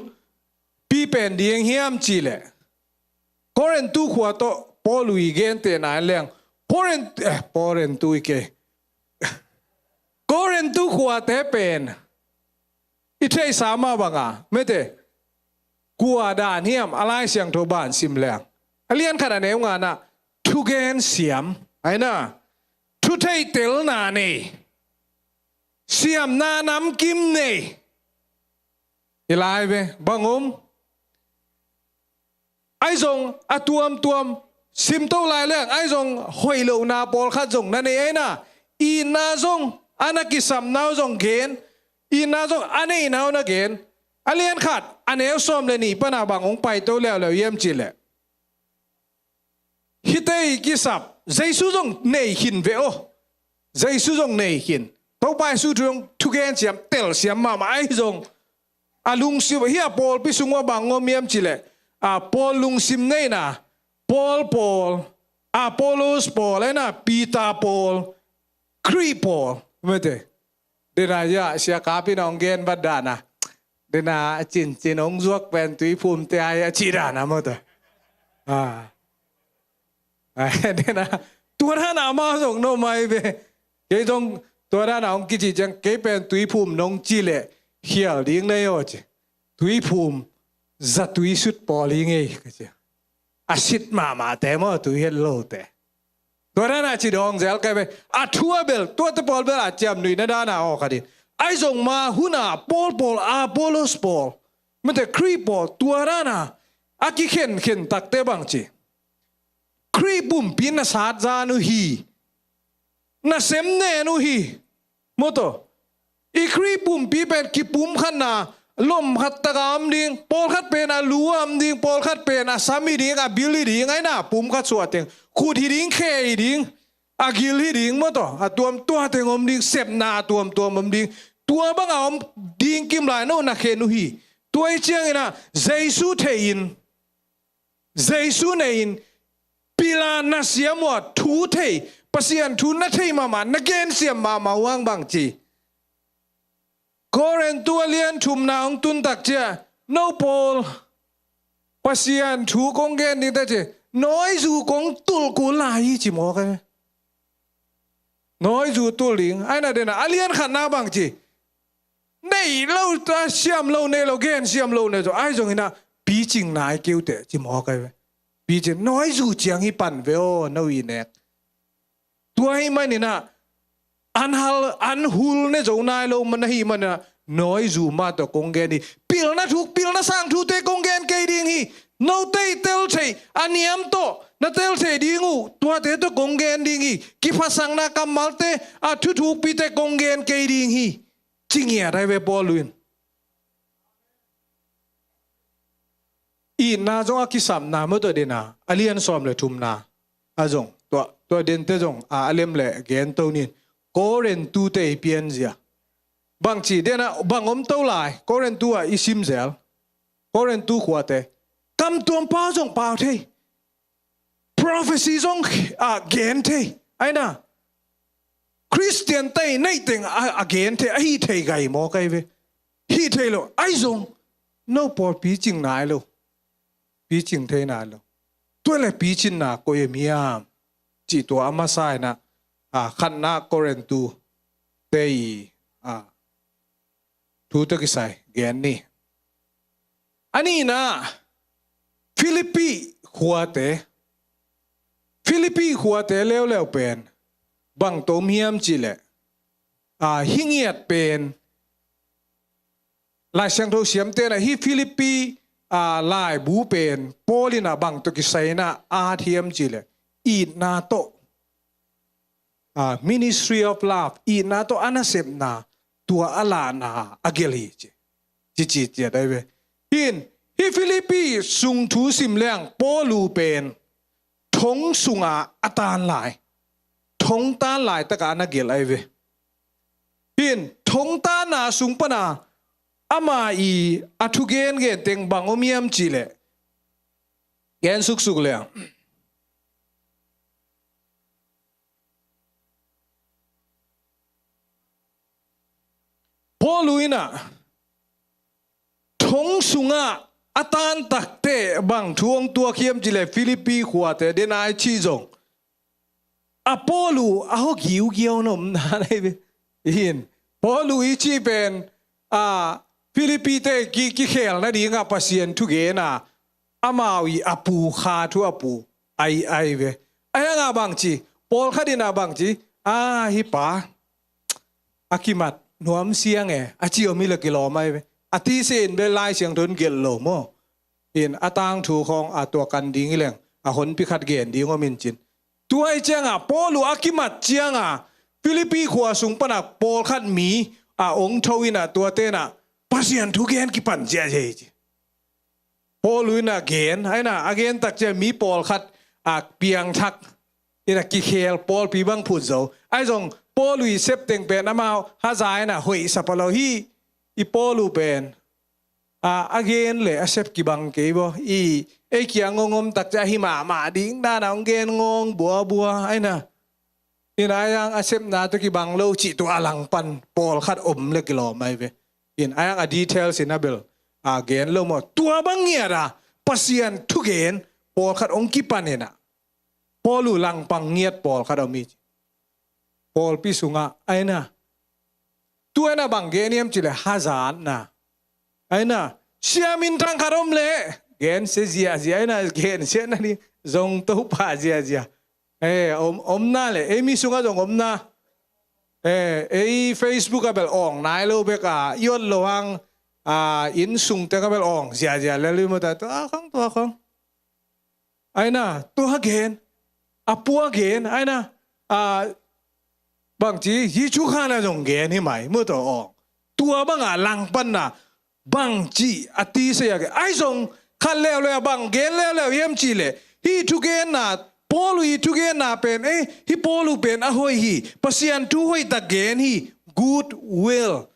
pi pen ding hiam cih leh Korintu khua tawh Paul ui gente nai leng Korin, eh, Korintu i kei Korintu khuate pen i theihsa mah banga mete kua dan hiam a Lai Siangtho ban sim leng a lian khat a neu nganah thugen siam aina thutheihtelna nei siamna namkim nei i lai ve bang om. Ahi zong a tuamtuam simto lai leng ahi zong hoih lohna pawlkhat zong na nei aina itna zong a na kisapna uh zong gen itna zong a neihna uh na gen a lian khat a neu sawm le nih pana bang hong paito leuleu hiam cih leh hite i kisap Jesu zong nei khin ve aw. Jesu zong nei khin. Topa Jesu thu zong thugen siam tel siam mahmah ahi zong a lungsim hi a pawlpi sung ua bang om hiam cih leh a Paul lungsim neihna Paul Paul Apollos Paul aina Peter Paul Khrih Paul mete. Dena ya sia kapin a hong gen bat dana dena a cincin hong zuak pen tuiphum te ai a cih dana maw ta. Dena tua dana amau zong no mai ve. Kei zong tua dana hong kici ciang kei pen tuiphum nong ci leh khial ding nei aw ci. Tuiphum za tui sut pawl hi ngei ka ci. A sit mahmahte maw tui het lote. Tua dana ci dawng zel kai ve a thu a bel tuate pawl bel a ciam nuihna dana aw khatin ahi zong ma huna Paul Paul Apollos Paul mete Khrih Paul tua dana a kikhenkhen takte bang ci. Khrih pumpi na sat zan uh hi. Na sem nen uh hi. Maw taw, i Khrih pumpi pen kipumkhatna, lom khat taka om ding, pawlkhat pen a lu a om ding, pawlkhat pen a sam hi ding, a bil hi ding, aina pumkhat suah teng, khut hi ding, khe hi ding, a gil hi ding, maw taw, a tuam tua teng om ding, sepna a tuamtuam om ding, tua banga om ding kim lai no na khen uh hi. Tua hi ciangina, Jesu thei in, Jesu nei in, pila na siam uh a thu thei, Pasian thu na thei mahmah, na gensiam mahmah uh ang bang ci. Korintu a lian thumna hong tun tak cia, no pawl, Pasian thu kong gen ding ta ci, nawizu kong tulh kul lai hi ci mawk ai. Nawizu tulh ding, aina dena, a lian khatna bang ci. Nei lo ta siam lo, nei lo gen siam lo, nei zo ai zongina, picing nai keu teh ci mawk ai ve. Picing nawizu ciang hi pan ve aw, no i nek. Tua hi manina, an hal, an hul ne zo nai lo man ahi manina, nawizu mah tawh kong gen hi. Pilna thuk, pilna sang thute kong gen kei ding hi. Note i tel thei, a niam tawh na tel thei ding uh, tuate tawh kong gen ding hi. Kiphasakna kammalte, a thuthukpite kong gen kei ding hi. Ci ngiat ai ve Paul in. Itna zong a kisapna maw, tua dena, a lian sawm le thumna a zong, tua, tua dente zong a, a lem le gen to nin. Korintute i pianzia. Bang ci dena, bang om to lai, Korintu a i simzel, Korintu khuate, kam tuam pau zong pau thei. Prophecy zong a gen thei, aina. Khristian tei neiteng a, a gen thei, a hi thei gai mawk ai ve. Hi thei lo, ai zong, no pawl picing nai lo. Picing thei nai lo. Tua le picinna koi a miam. Ci tua a masa ina, a, khatna Korintu te i, a, thu tawh kisai gen ni. A nihna, Philippi khuate, Philippi khuate leuleu pen, bang tom hiam cih leh, a, hi ngiat pen, Lai Siangtho siamtena hi Philippi, a, laibu pen, Paul ina bang tawh kisai ina at hiam cih leh, itna tawh, a, ministry of love, itna tawh a nasepna, tua a lahna a gelh hi ci. Ci ci ciat ai ve. Hin, hi Philippi sung thu sim leng Paul uh pen thong sunga a tan lai. Thong tan lai taka a na gelh ai ve. Hin, thong tanna sung pana ama i a thugen gen teng bang om hiam cih leh, gen suksuk leng. Paul uh ina thong sunga a tan takte bang thu hong tuak hiam cih leh Philippi khuate dena i ci zong, a Paul uh a hawh giugiau na om na nai ve. Hin, Paul uh i ci pen, a, Philippi te ki, kikhel nadinga Pasian thugena amau i a pu kha thu a pu ai, ai ve. Ai anga bang ci, pawlkhat ina bang ci, a, hi pa a kimat nuam siang e, a ci om hi le kilawm ai ve. A tise in bel Lai Siangtho in gelh lo maw. In a tangthu khawng a tua kan ding hi leng, a honpi khat gen ding om in cin. Tua hi cianga, Paul uh a kimat cianga, Philippi khua sung pana pawlkhat mi a ong tho ina tua tena Pasian thu gen kipan ziahziah hi ci. Paul uh ina gen, aina a gen tak cia mi pawlkhat a piangthak ina kikhel pawlpi bang phut zo. Ai zong Paul uh i sep teng pen amau haza ina hoih sapa lo hi. I Paul uh pen a, a gen le a sep kibang kei baw. I, ei kia ngongom tak cia hi mahmah ding dana ong gen ngong buabua aina. Ina ai ang a sepna tawh kibang lo cih tua a langpan pawlkhat om le kilawm ai ve. In ai ang a details ina bel a gen lo maw. Tua bang ngiata Pasian thugen pawlkhat ong kipan ina Paul uh langpang ngiat pawlkhat om hi ci. Pawlpi sungah aina. Tua ina bang gen hiam cih leh hazatna. Aina. Siamin thang khat om leh gen sia ziahziah aina, gen sia na ni zong Topa ziahziah. Eh, om, omna le, ei mi sungah zong omna. Eh, ei Facebook ah bel awng nai lo bek a, i ot lo hang, a, inn sung teng ah bel awng ziahziah le li mawta, tua khawng, tua khawng. Aina, tua gen. A pua gen, aina, a, bangci, hi thukhana zong gen hi mai, mu tawh aw. Tua banga langpanna, bangci, a tisa ya ke. Ai zong, khat leuleu, a bang gen leuleu, hiam ci le. Hi thugenna, Paul hi thugenna pen, eh, hi Paul pen a hoi hi. Pasian thu hoitak gen hi, good will.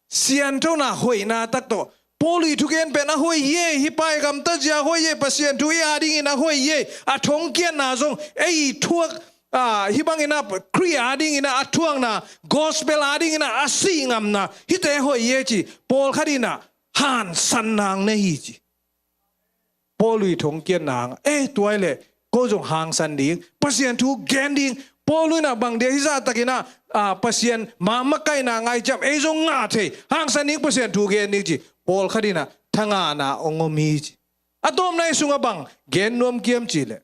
Sianthona hoihna tak tawh. Paul i thugen pen a hoi ye, hi pai gamta zia hoi ye, Pasian thu i a dingin a hoi ye, a thongkiatna zong, ei i thuak, a, hi bangin a Khrih a dingin a thuakna, gospel a dingin a si ngamna, hite hoi ye ci, Paul khatin a hansan nang ne hi ci. Paul i thongkiat nang, eh, tuai le, ko zong hangsan ding, Pasian thu gen ding, Paul in a bang dia hi zahtakin a, a, Pasian ma, makaihna ngai ciam, ei zong ngah thei, hangsan ding Pasian thu gen ding ci, Paul khatin a, thangahna ong om hi ci. A tawpna i sungah bang, gen nuam kiam ci le.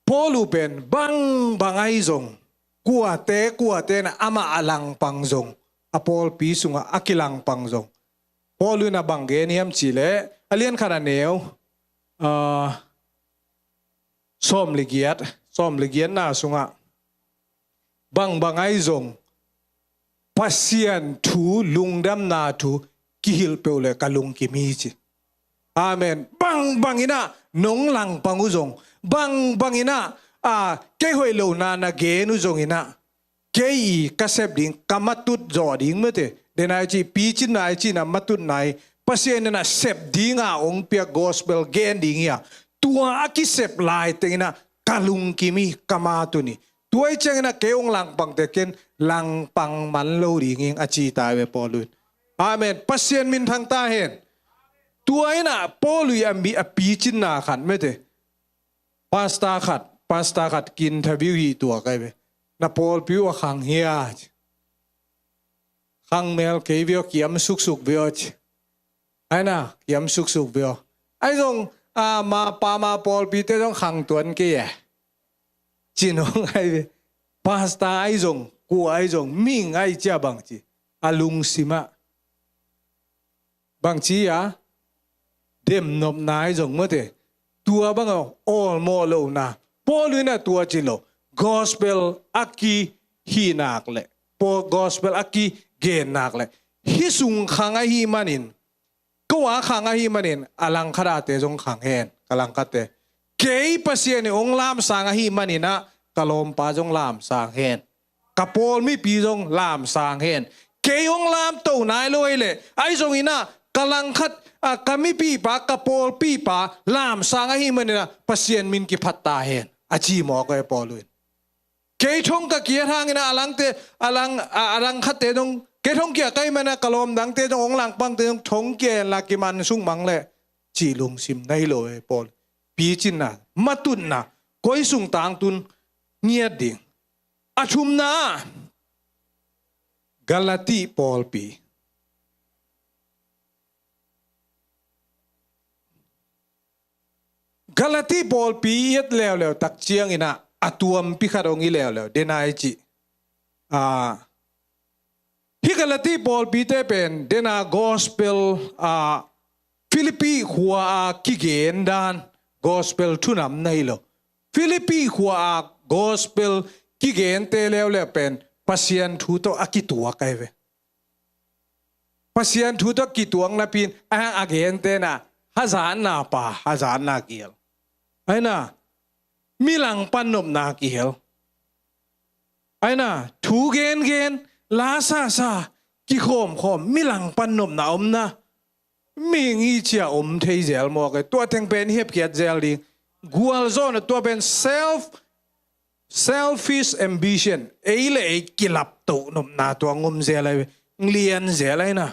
Paul pen bang bang ai zong, kuate, kuate na amah a langpang zong, a pawlpi sungah a kilangpang zong. Paul in a bang gen hiam ci le, a lian khat a neu, a, sawm le giat, sawm le giatna sungah. Bang bang ai zong, Pasian thu, lungdamna thu, kihilh peuh le ka lungkim hi ci. Amen. Bang bang in a, nong langpang uh zong. Bang bang in a, a, kei hoih lohna na gen uh zong in a. Kei i ka sep ding, ka matut zawh ding mete. Denai ci, picinna i cina matutna i. Pasian in a sep dinga ong piak gospel gen ding hi a. Tua a kisep lai teng in a, ka lungkim hi, ka matut hi. Tua i ciangin a kei ong langpangte ken langpang man lo ding ing a ci ta ve Paul in. Amen. Pasian min thang ta hen. Tua in a Paul i a mi a picinna khat mete. Pastor khat, pastor khat kin thabiu hi tua kai ve. Na pawlpi uh a khang hia. Khang mel kei vio kiam suksuk vio ci. Aina, kiam suksuk vio. Ai zong, a, ma pa ma pawlpite zong khang tuan kei e. Cinong ai ve. Pastor ai zong, ku ai zong, ming ai cia bang ci. A lungsim ah. Bang ci a, demnopna ai zong mate. Tua bang a, awlmawh lohna. Paul in a tua ci lo. Gospel a kihinak le. Paul gospel a kigennak le. Hi sung khang ahi manin. Ko a khang ahi manin, a langkhat a te zong khang hen, ka langkhat te. Kei Pasian in ong lamsang ahi manin a, ka lawmpa zong lamsang hen. Ka pawl mipi zong lamsang hen. Kei ong lamto nai lo ei le, ai zong in a, ka langkhat, a, ka mipipa, ka pawlpipa, lamsang ahi manin a, Pasian min kiphat ta hen. A ci mawk ei Paul in. Kei thong ka kia hangin a langte, a lang, a, a langkhatte zong, kei thong kia kai mana ka lawm dangte zong, ong langpangte zong, thong kia en la kiman sung mang le, ci lungsim na hi lo e Paul. Picinna, matutna, koi sung tangtun, ngiat ding. A thumna, Galati pawlpi. Galati pawlpi i et leuleu tak ciangin a, a tuampi khat ong i leuleu, dena i ci. A, hi Galati pawlpite pen, dena gospel, a, Philippi khua a kigen dan, gospel thunam na hi lo. Philippi khua a gospel kigente leuleu pen, Pasian thu tawh a kituak ai ve. Pasian thu tawh kituak napi in, a, a gente na, hazatna pa, hazatna gial. Aina, mi langpan nopna kihel. Aina, thu gengen, la sasa, kikhawmkhawm, mi langpan nopna omna. Mihing i cia om thei zel mawk e. Tua teng pen i hepkhiat zel ding. Gualzawhna tua pen self, selfish ambition. Ei le ei kilaptoh nopna tua ngom zel ai ve. Nglian zel ai na.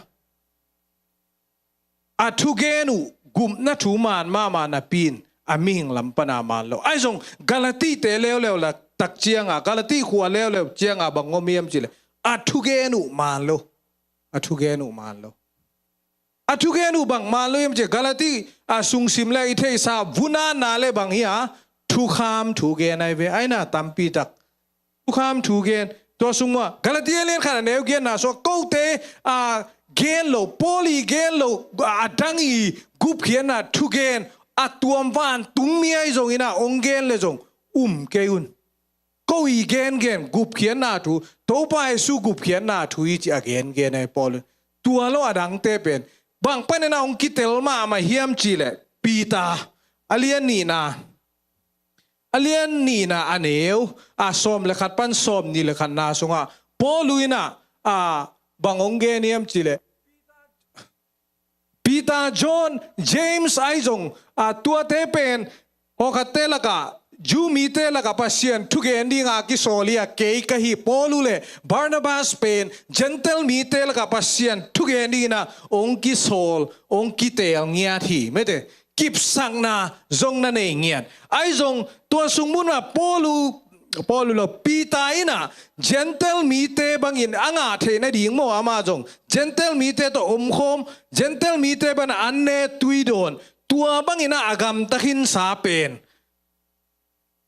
A thugen uh, gupna thu man mahmah napi in, a mihing lam pana man lo. Ai zong, Galati te leuleu la tak cianga, Galati khua leuleu cianga bang ngom hiam ci le. A thugen uh man lo. A thugen uh man lo. A thugen uh bang man lo hiam ci, Galati a sungsim le i theisa vunanna le bang hi a, thukham thugen ai ve, aina tampi tak. Thukham thugen, tua sung mua, Galati a lian khat a neu genna sua, kote a gen lo, Paul i gen lo, a dang i gupkhiatna thugen, a tuam vantung mi ahi zongin ah hong gen le zong um kei un. Ko i gengen gupkhiatna thu, Topa Jesu gupkhiatna thu hi ci a gengen ahi Paul in. Tua lo a dangte pen bang panin ah hong kitel mahmah hiam cih leh Peter a lian nihna, a lian nihna a neu a sawm le khat pan sawm nih le khatna sungah Paul in ah a bang hong gen hiam cih leh Peter, John, James ahi zong a tuate pen hawkhatte lakah Jew mite lakah Pasian thugen dinga kisawl hi a, kei ka hi. Paul uh le Barnabas pen Gentile mite lakah Pasian thugen dingin ah hong kisawl, hong kiteel ngiat hi. Mete, kipsakna zong na nei ngiat. Ahi zong tua sung munah Paul uh, Paul uh lo, Peter in ah Gentile mite bangin a ngah theih nading maw, amah zong Gentile mite tawh omkhawm, Gentile mite bana an ne tui dawn, tua bangin ah a gamta khinsa pen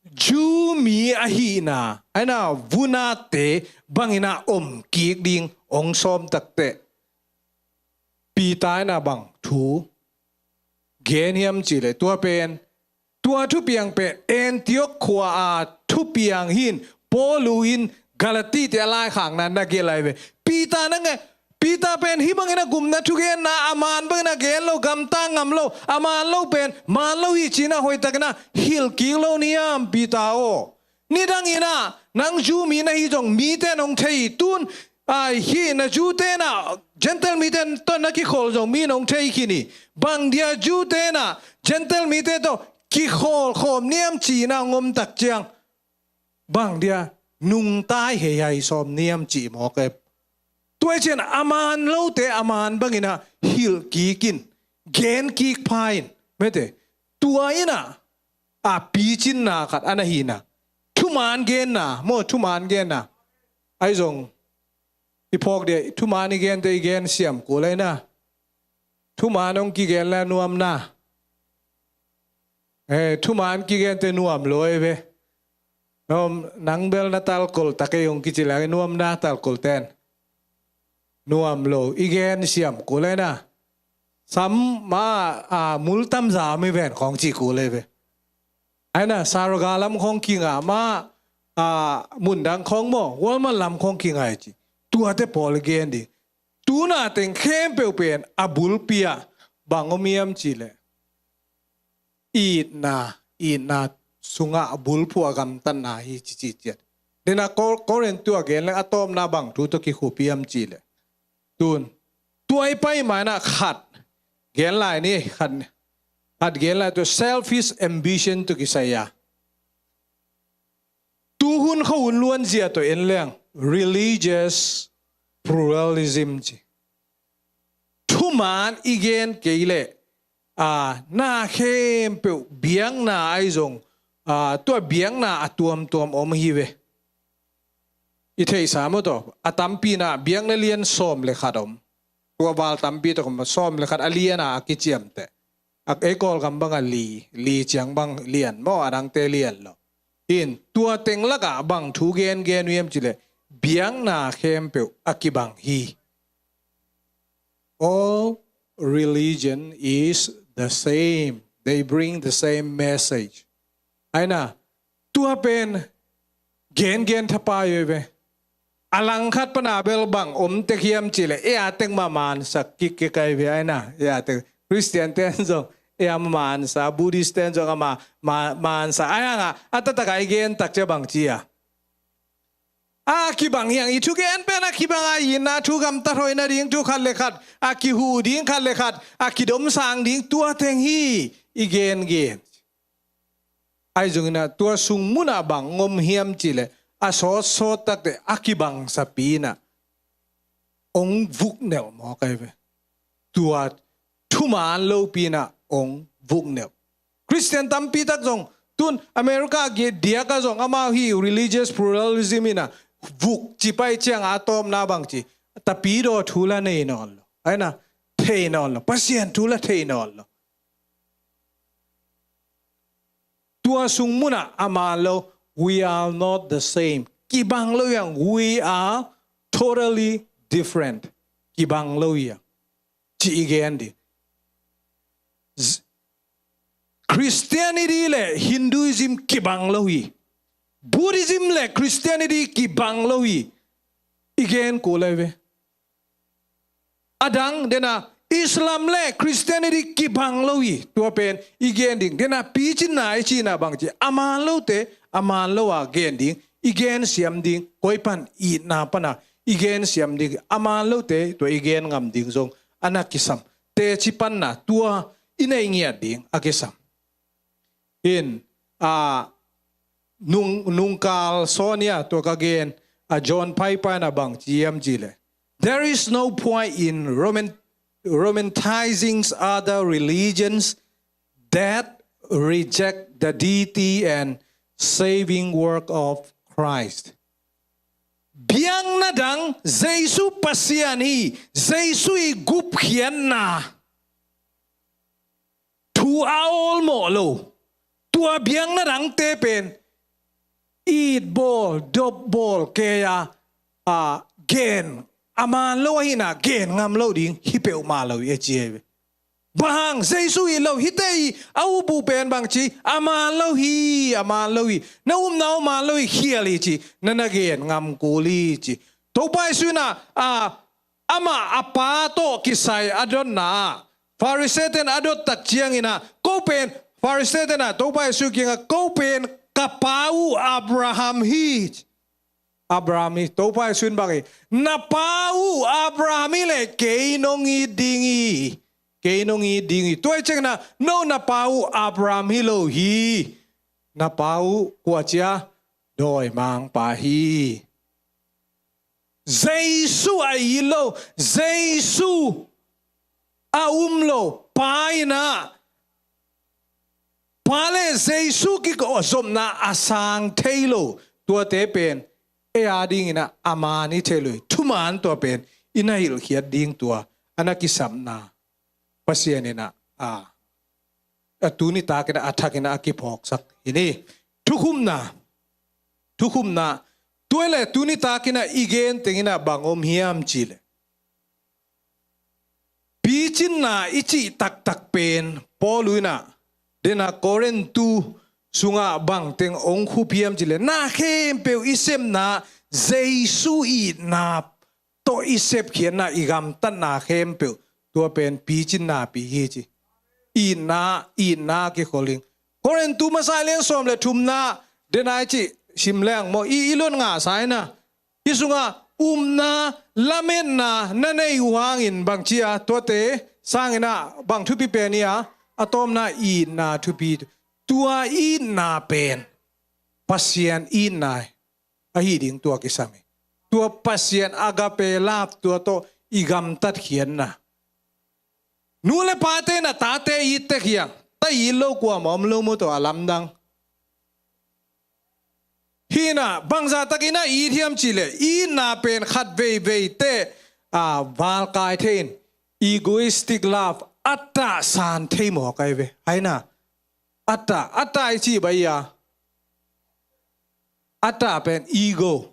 Jew mi ahihna, ahi na, vunate bangin ah om kik ding hong sawm takteh Peter in ah bang thu gen hiam cih leh tua pen, tua thupiang pen Antioch khua a thupiang hi in, Paul uh in Galati te a laikhakna na gelh lai ve. Peter na nge, Peter pen hih bangin ah gupna thugenna a man bangin ah gen lo, gamta ngam lo, a man lo pen man lo hi ci-in ah hoihtakin ah hilh kik lo ni hiam, Peter aw. Nidangin ah nang Jew mi na hi zong mite in hong thei hi. Tun, a, hih na Jew-te in ah Gentile mite tawh na kikholh zong mi in hong thei khin hi. Bang dia Jew-te in ah Gentile mite tawh kikholh khawm ni hiam ci-in ah hong om tak ciang, bang dia nungta hi hei hai sawm ni hiam cih mawk e. Tua hi ciang a man lote a man bangin ah hilh kik in, gen kik pha in. Mete, tua in ah a picinna khat a na hi in ah, thuman genna maw, thuman genna. Ahi zong i phawk dia, thuman i gente i gen siam kul ahi na. Thuman hong kigen le nuamna. Eh, thuman kigente nuam lo ahi ve. Nuam, nang bel na talkol ta kei hong kici le nuamna, talkol ten. Nuam lo, i gen siam kul ahi na. Sam ma, a, multam za mi ven khawng ci kul ahi ve. Ahi na, Saraga lam khawng kinga ma, a, mundang khawng maw, Walmart lam khawng kinga hi ci. Tuate pawl i gen ding. Tuna teng khempeuh pen a bulpi ah bang om hiam cih leh itna, itna sungah a bulphuh a gamtatna hi ci, ci ciat. Nina Kor-, Korin tua gen leng a tawpna bang thu tawh kikhup hiam cih leh, tun, tua i pai ma-in ah khat gen lai ni, khat, khat gen lai, tua selfish ambition tawh kisai a. Tuhun khuahun luanzia tawh en leng religious pluralism ci. Thuman i gen kei leh, a, na khempeuh biakna ahi zong, a, tua biakna a tuamtuam om hi ve. I theihsa maw taw, a tampi in ah biakna lian sawm le khat om. Tua val tampi tawh om, sawm le khat a lian a, a kiciamteh. A, ei Kawlgam bangah li, li ciang bang lian maw, a dangte lian lo. In, tua teng lakah bang thu gengen uh hiam cih leh, biakna khempeuh a kibang hi. All religion is the same. They bring the same message. Ahi na, tua pen gengen thapai uh hi ve. A langkhat pan a bel bang om tek hiam cih leh, ei a tek mah mansak kik kik ahi ve, ahi na, ei a tek. Khristian ten zong ei a mah mansak, Buddhist ten zong a mah, mah, mansak. Ahi hangah a taktak a i gen tak ciang bang ci a, a kibang hi hang, i thugen pen a kibang a, i itna thu gamtat hoih nading thu khat le khat a kihuh ding, khat le khat a kidomsang ding, tua teng hi i gengen. Ahi zongin ah tua sung munah bang om hiam cih leh, a sawtsawt takteh a kibangsapi in ah hong vuknelh mawk ahi ve. Tua thuman lopi in ah hong vuknelh. Khristian tampi tak zong, tun America ge-, diakah zong amau hih religious pluralism in ah vuk ci pai ciangah a tawpna bang ci, tapidaw thu la nei nawn lo, ahi na, thei nawn lo, Pasian thu la thei nawn lo. Tua sung munah a man lo, we are not the same. Kibang lo hi hang, we are totally different. Kibang lo hi hang, ci i gen ding. Z-, Christianity le Hinduism kibang lo hi. Buddhism le Christianity kibang lo hi. I gen kul lai ve. A dang, dena, Islam le Christianity kibang lo hi. Tua pen i gen ding. Dena, picinna i cihna bang ci, a man lote a man lo a gen ding. I gen siam ding. Koi pan, itna pana i gen siam ding. A man lote tua i gen ngam ding zong a na kisam. Teci panna tua i nei ngiat ding a kisam. In, a, nung, nungkal sawnia tua ka gen, a, John Piper na bang ci hiam cih leh, "There is no point in roman-, romanticizing other religions that reject the deity and saving work of Christ." Biakna dang, Jesu Pasian hi, Jesu i gupkhiatna thu a awlmawh lo. Tua biakna dangte pen itbawl, dopbawl kei a, a, gen a man lo ahihna gen ngam lo ding hi peuhmah lo hi a ci hi ve. Bang hang, Jesu it lo, hihte i a up uh pen bang ci, a man lo hi, a man lo hi. Na upna uh man lo hi, khial hi ci, na na gen ngam kul hi ci. Topa Jesu in a, a, amah a Pa tawh kisai a dotna ah, Pharisee-te in a dot tak ciangin ah, ko pen, Pharisee-te in ah Topa Jesu kiangah, "Ko pen ka pa uh Abraham hi." Abraham hi, Topa Jesu in bang hi, "Na pa uh Abraham hi leh kei nong it ding hi. Kei nong it ding hi. Tua hi ciangin ah, no na pa uh Abraham hi lo hi. Na pa uh kua ci a, dawimangpa hi." Jesu a it lo, Jesu a um lo, Pa in ah, Pa le Jesu kikawmna a sang thei lo, tuate pen ei a dingin ah a man hi thei lo hi. Thuman tua pen i na hilhkhiat ding tua a na kisapna Pasian in ah, a, a tuni takin ah, a thakin ah a kiphawksak hi ni. Thukhupna, thukhupna, tua le tuni takin ah i gen tengin ah bang om hiam cih leh, picinna i cih taktak pen Paul in ah, dena, Korintu sungah bang teng hong khup hiam cih leh, na khempeuh i sepna, Jesu itna tawh i sepkhiatna, i gamtatna khempeuh, tua pen picinna pi hi ci. Itna, itna kikhol ding. Korintu masa lian sawm le thumna, dena i cih sim leng maw, i, i lon ngahsa in ah, hih sungah upna, lametna na neih uh hangin bang ci a, tuate sangin ah bang thupi pen hi a, a tawpna itna thupi. Tua itna pen Pasian itna ahih ding tua kisam hi. Tua Pasian agape love tua tawh i gamtatkhiatna. Nu le pate in ah tate it tek hi hang. Ta it lo kuamah om lo maw, tua a lamdang. Hi in ah, bangzah takin ah it hiam cih leh, itna pen khat veiveite, a, valkai thei in, egoistic love, a tah san thei mawk ahi ve. Hi in ah, a tah, a tah i cih bang hi a, a tah pen ego.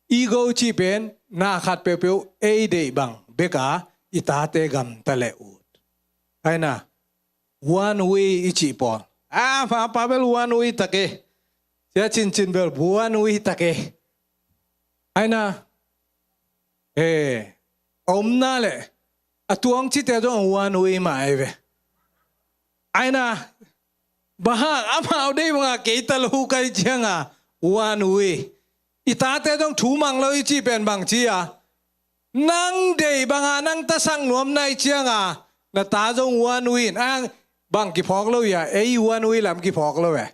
Ego cih pen na khat peuhpeuh ei deih bang bek a i tate gamta le ut. Hi in ah, one way i cih pawl. A, Papa bel one way tak e. Sia Cincin bel one way tak e. Hi in ah, e, a omna le a tuang cite zong one way mah ahi ve. Hi in ah, bang hang, amau deih banga kei ta lo ka hih cianga one way. I tate zong thu mang lo i cih pen bang ci a, nang deih banga nang ta sak nuam na hih cianga, na ta zong one way in, a, bang kiphawk lo hi a, ei one way lam kiphawk lo e.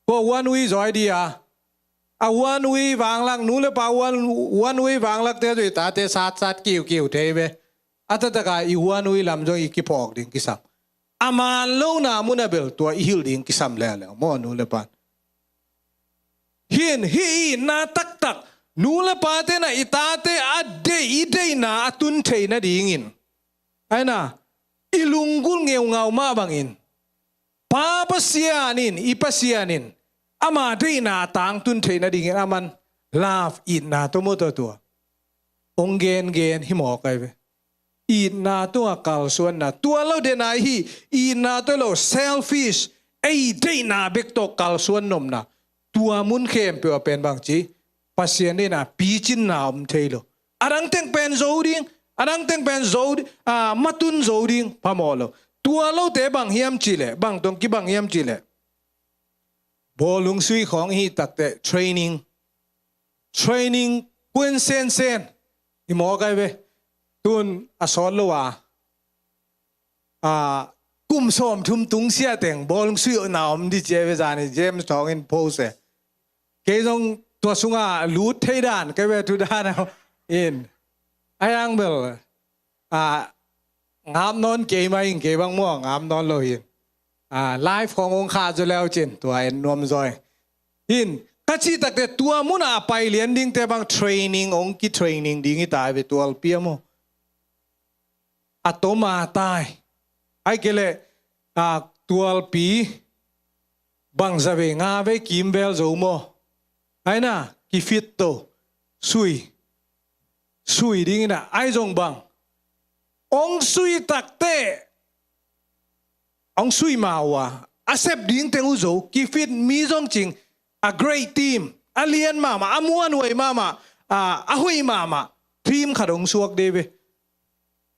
Kua one way zaw hi dia, a one way vanglak, nu le pa one, one way vanglakte zong i tate satsat kiukiu thei ve. A taktak a i one way lam zong i kiphawk ding kisam. A man lona mun ah bel tua i hilh ding kisam leuleu maw, nu le pa in. Hi in, hih itna taktak, nu le pate in ah i tate a deih, i deihna a tun theih nadingin, hi in ah, i lunggulh ngeungau mah bangin, Pa Pasian in, i Pasian in ama deihna a tangtun theih nadingin aman love, itna tawh maw, tua tua hong gengen hi mawk ahi ve. Itna tungah kalsuanna, tua lo dena hi. Itna tawh lo, selfish, ei deihna bek tawh kalsuan nopna. Tua mun khempeuh a pen bangci, Pasian deihna picinna om thei lo. A dang teng pen zo ding, a dang teng pen zo, ah, matun zo ding phamawh lo. Tua lote bang hiam cihleh, bang tawh kibang hiam cihleh, bawlung sui khawng i hih takteh training, training kun sensen i mawk ai ve. Tun a sawt lo a, a, kum sawmthum tung siah teng bawlung sui na om di ci ai ve. Zani James Thawng in post e. Kei zong tua sungah lut thei dan kei ve, tu dan a in. A yang bel, a, ngap nawn kei mah in, kei bang maw ngap nawn lo hi. A, live khawng hong khah zaw leu cin tua en nuam zaw hi. Ka cih takteh tua munah a pai lian dingte bang training, hong ki training ding hi ta ve, tualpi a maw. A tom a tai. Ai kei leh, a, tualpi bang za vei, nga vei kimvel zo maw. Ai na, kifit to. Sui. Sui ding ina, ai zong bang. Hong sui takteh, hong sui ma uh a, a sep ding teng uh zo, kifit mi zong cing, a great team, a lian mahmah, a muanhuai mahmah, a, a hoih mahmah team khat hong suak dei ve.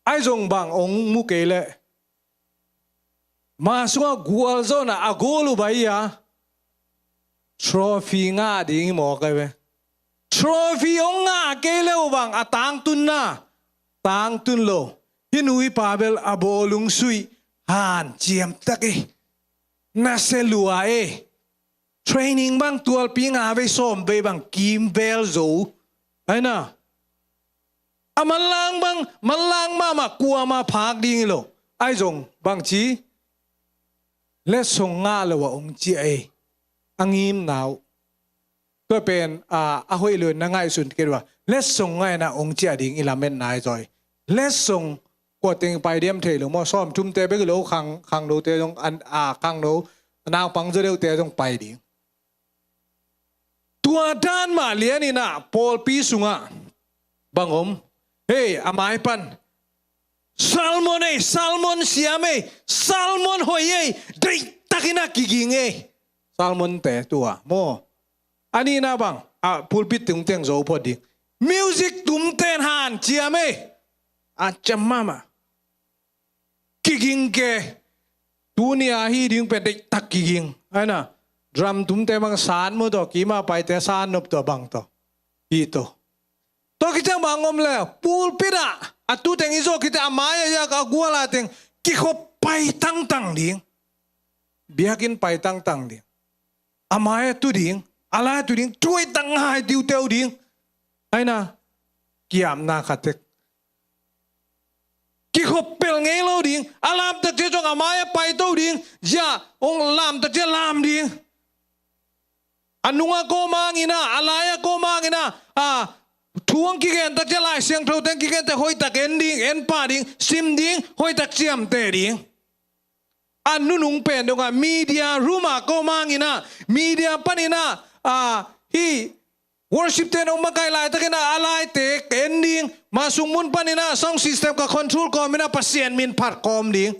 Ai zong bang hong mu kei leh, ma sungah gualzawhna a goal uh bai a, trophy ngah ding hi mawk ai ve. Trophy hong ngah kei leh uh bang a tangtunna, tangtun lo. Hih nu hih pa bel a bawlung sui hanciam tak ei. Nasia lua ei. Training bang tualpi nga vei sawm vei bang kimvel zo. Ai na. A manlang bang, manlang mahmah kuamah phak ding hi lo. Ai zong bangci, letsong ngah lo a hong ciah ei. A ngimna uh. Tua pen, a, a hoih lo in na ngaihsun kei uh a. Letsong ngah ina hong ciah ding i lametna hi zaw hi. Letsong kua teng pai diam thei lo maw, sawmthumte bek hi lo, khang, khangnote zong, an, a, khangno, naupang zaw deuhte zong pai ding. Tua dan mah lian ina pawlpi sungah bang om. Hei, a mai pan, sermon ei, sermon siam ei, sermon hoih ei, deihtak ina kiging ei. Sermonte tua maw. A nihna bang, a, pulpit tung teng zo phot ding. Music tumten hanciam ei. A ciam mahmah. Kiging ke. Tuni a hih ding pen deihtak kiging. Ai na. Drum tumte bang san mu tawh, kima paite san nop tawh bang tawh. Hih tawh. Tua khit ciang bang om le, pulpit ah a tu teng i zawh khit teh a mai ah yak a gual a teng kikhop pai tangtang ding. Biakinn pai tangtang ding. A mai a tu ding, a lai a tu ding, thuaitak ngai tiuteu ding. Ai na, kiamna khat tek. Kikhop pel ngei lo ding, a lamtak ciah zong a mai a paito ding, zia, hong lamtak ciah lam ding. A nunga kawmang ina, a laia kawmang ina, a, thu hong kigen tak ciah Lai Siangtho teng kigen teh hoihtak en ding, en pah ding, sim ding, hoihtak ciamteh ding. A nunung pen dongah media room ah kawmang ina, media pan ina, a, hih worship ten hong makaih laitak ina, a laite en ding, ma sung mun pan ina, sound system ka control kawm ina, Pasian min phat kawm ding.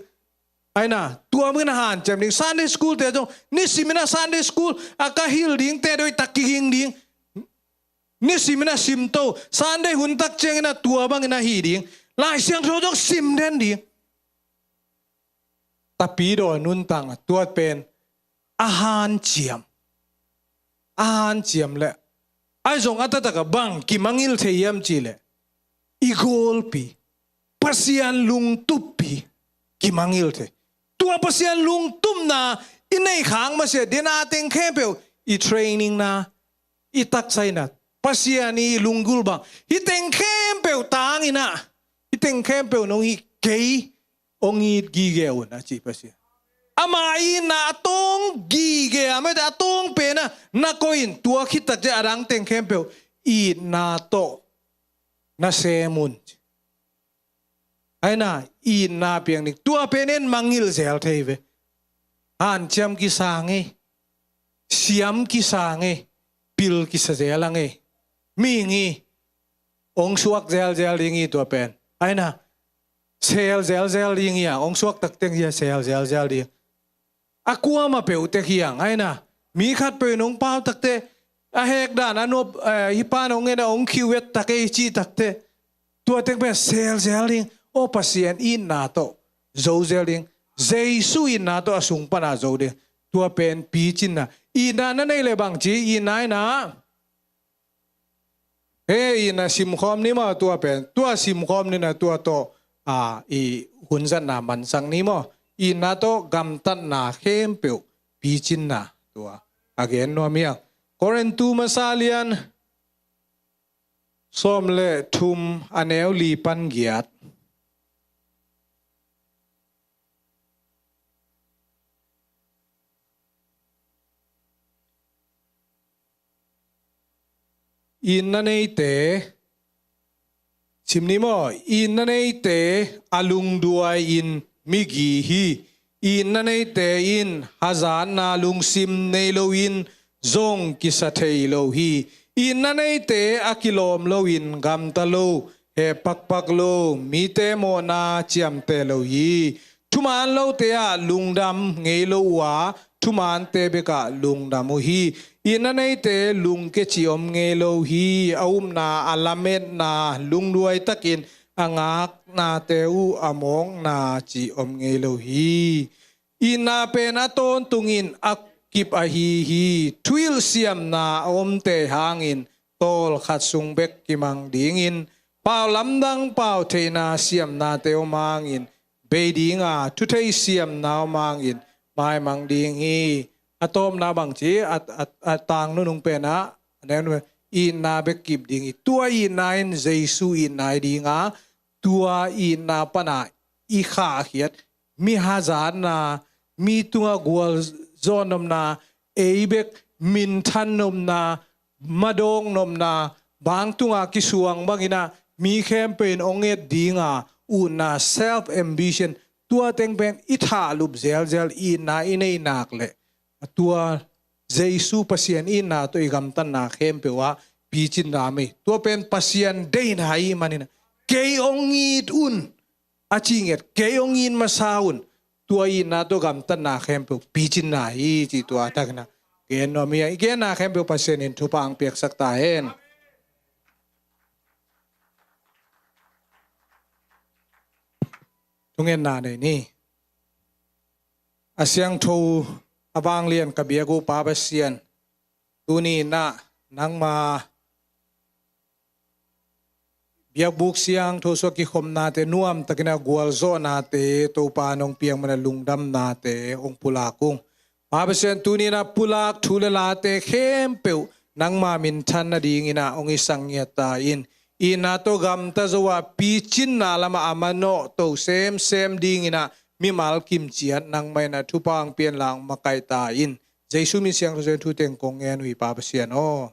Ai na, tua mun ina hanciam ding. Sunday school te zong, nisim ina Sunday school a ka hilh dingte deihtak kiging ding. Nisim ina simto, Sunday hun tak ciang ina tua bang ina hi ding. Lai Siangtho zong sim den ding. Tapidaw nuntakna tua pen a hanciam. A hanciam leh. Ai zong a taktak a bang kimangngilh thei hiam cihleh, i gawlpi, Pasian lungtuppi kimangngilh thei. Tua Pasian lungtupna i neih khak masiah dena teng khempeuh, i training na, i taksa ina, Pasian i lunggulh bang, hih teng khempeuh tang ina, hih teng khempeuh nong hih kei hong it gige un a ci Pasian. Ama itna a tawng gige a, mete a tawng pen a na koih in, tua khit tak ciah a dang teng khempeuh itna tawh na sem un. Ai na, itna piang ding. Tua pen en mangngilh zel thei ve. Hanciam kisa ngei. Siam kisa ngei. Pil kisa zel a ngei. Mihing hi. Hong suak zelzel ding hi tua pen. Ai na, Sel zelzel ding hi hang, hong suak takteng hi a sel zelzel ding. A kuamah peuh tek hi hang, aina. Mi khat peuh in hong pau takteh, a hekdan a nuam, eh, hih pan hong en a hong khiu et tak ei cih takteh, tua teng pen sel zel ding. Aw Pasian itna tawh zo zel ding. Jesu itna tawh a sung pana zo ding. Tua pen picinna. Itna na neih leh bang ci, itna ina. He, itna simkhawm ni maw, tua pen. Tua simkhawm ni na, tua tawh, a, i hun zatna mansak ni maw. Itna tawh gamtatna khempeuh picinna, tua a gen nuam hi hang. Korintu masa lian sawm le thum, a neu li pan giat. Itna neite, sim ni maw, itna neite a lungduai in migi hi. Itna neite in hazatna lungsim nei loin zong kisa thei lo hi. Itna neite a kilawm loin gamta lo, heh pakpak lo, mite mawhna ciamteh lo hi. Thuman lote ah lungdam ngei lo uh a, thumante bekah lungdam uh hi. Itna neite lungke cih om ngei lo hi. A upna, a lametna, lungduai takin a ngaknate uh a mawkna cih om ngei lo hi. Itna pen a tawntungin a kip ahi hi. Thuhilh siamna a omte hangin tawlkhat sung bek kimang dingin, pau lamdang pau theihna siamnate om hangin bei ding a, thuthei siamna om hangin maimang ding hi. A tawpna bang ci, a, a, a tang nunung pen ah, a neu nunung, itna bek kip ding hi. Tua itna in Jesu itna hi ding a, tua itna pana i khahkhiat, mi hazatna, mi tungah gualzawh nopna, ei bek minthan nopna, madawk nopna, bang tungah kisuang bangin ah mi khempeuh in hong et ding a, utna, self ambition, tua teng pen i thahlup zelzel, itna i neih nak leh, tua Jesu Pasian itna tawh i gamtatna khempeuh ah picinna hi. Tua pen Pasian deihna ahih manin ah, kei hong it un, a ci ngiat, kei hong it masa un, tua itna tawh gamtatna khempeuh picinna hi, ci tua takin ah gen nuam hi. I genna khempeuh Pasian in thupha hong piaksak ta hen. Thungetna nei ni. A siangtho a vanglian ka biak uh Pa Pasian, tuni in ah nangma biakbuk siangtho sung a kikhopnate, nuamtakin a gualzawhnate, Topa nong piak manin a lungdamnate hong pulak ung. Pa Pasian, tuni in ah pulak thu le late khempeuh nangma minthan nadingin ah hong hisak ngiat ta in. Itna tawh gamta zo a, picinna lamah a manawh to semsem dingin ah mimal kimciat nangmah in ah thupha hong pia in la hong makaih ta in. Jesu min siangtho suangin thu teng kong ngen uh hi Pa Pasian aw.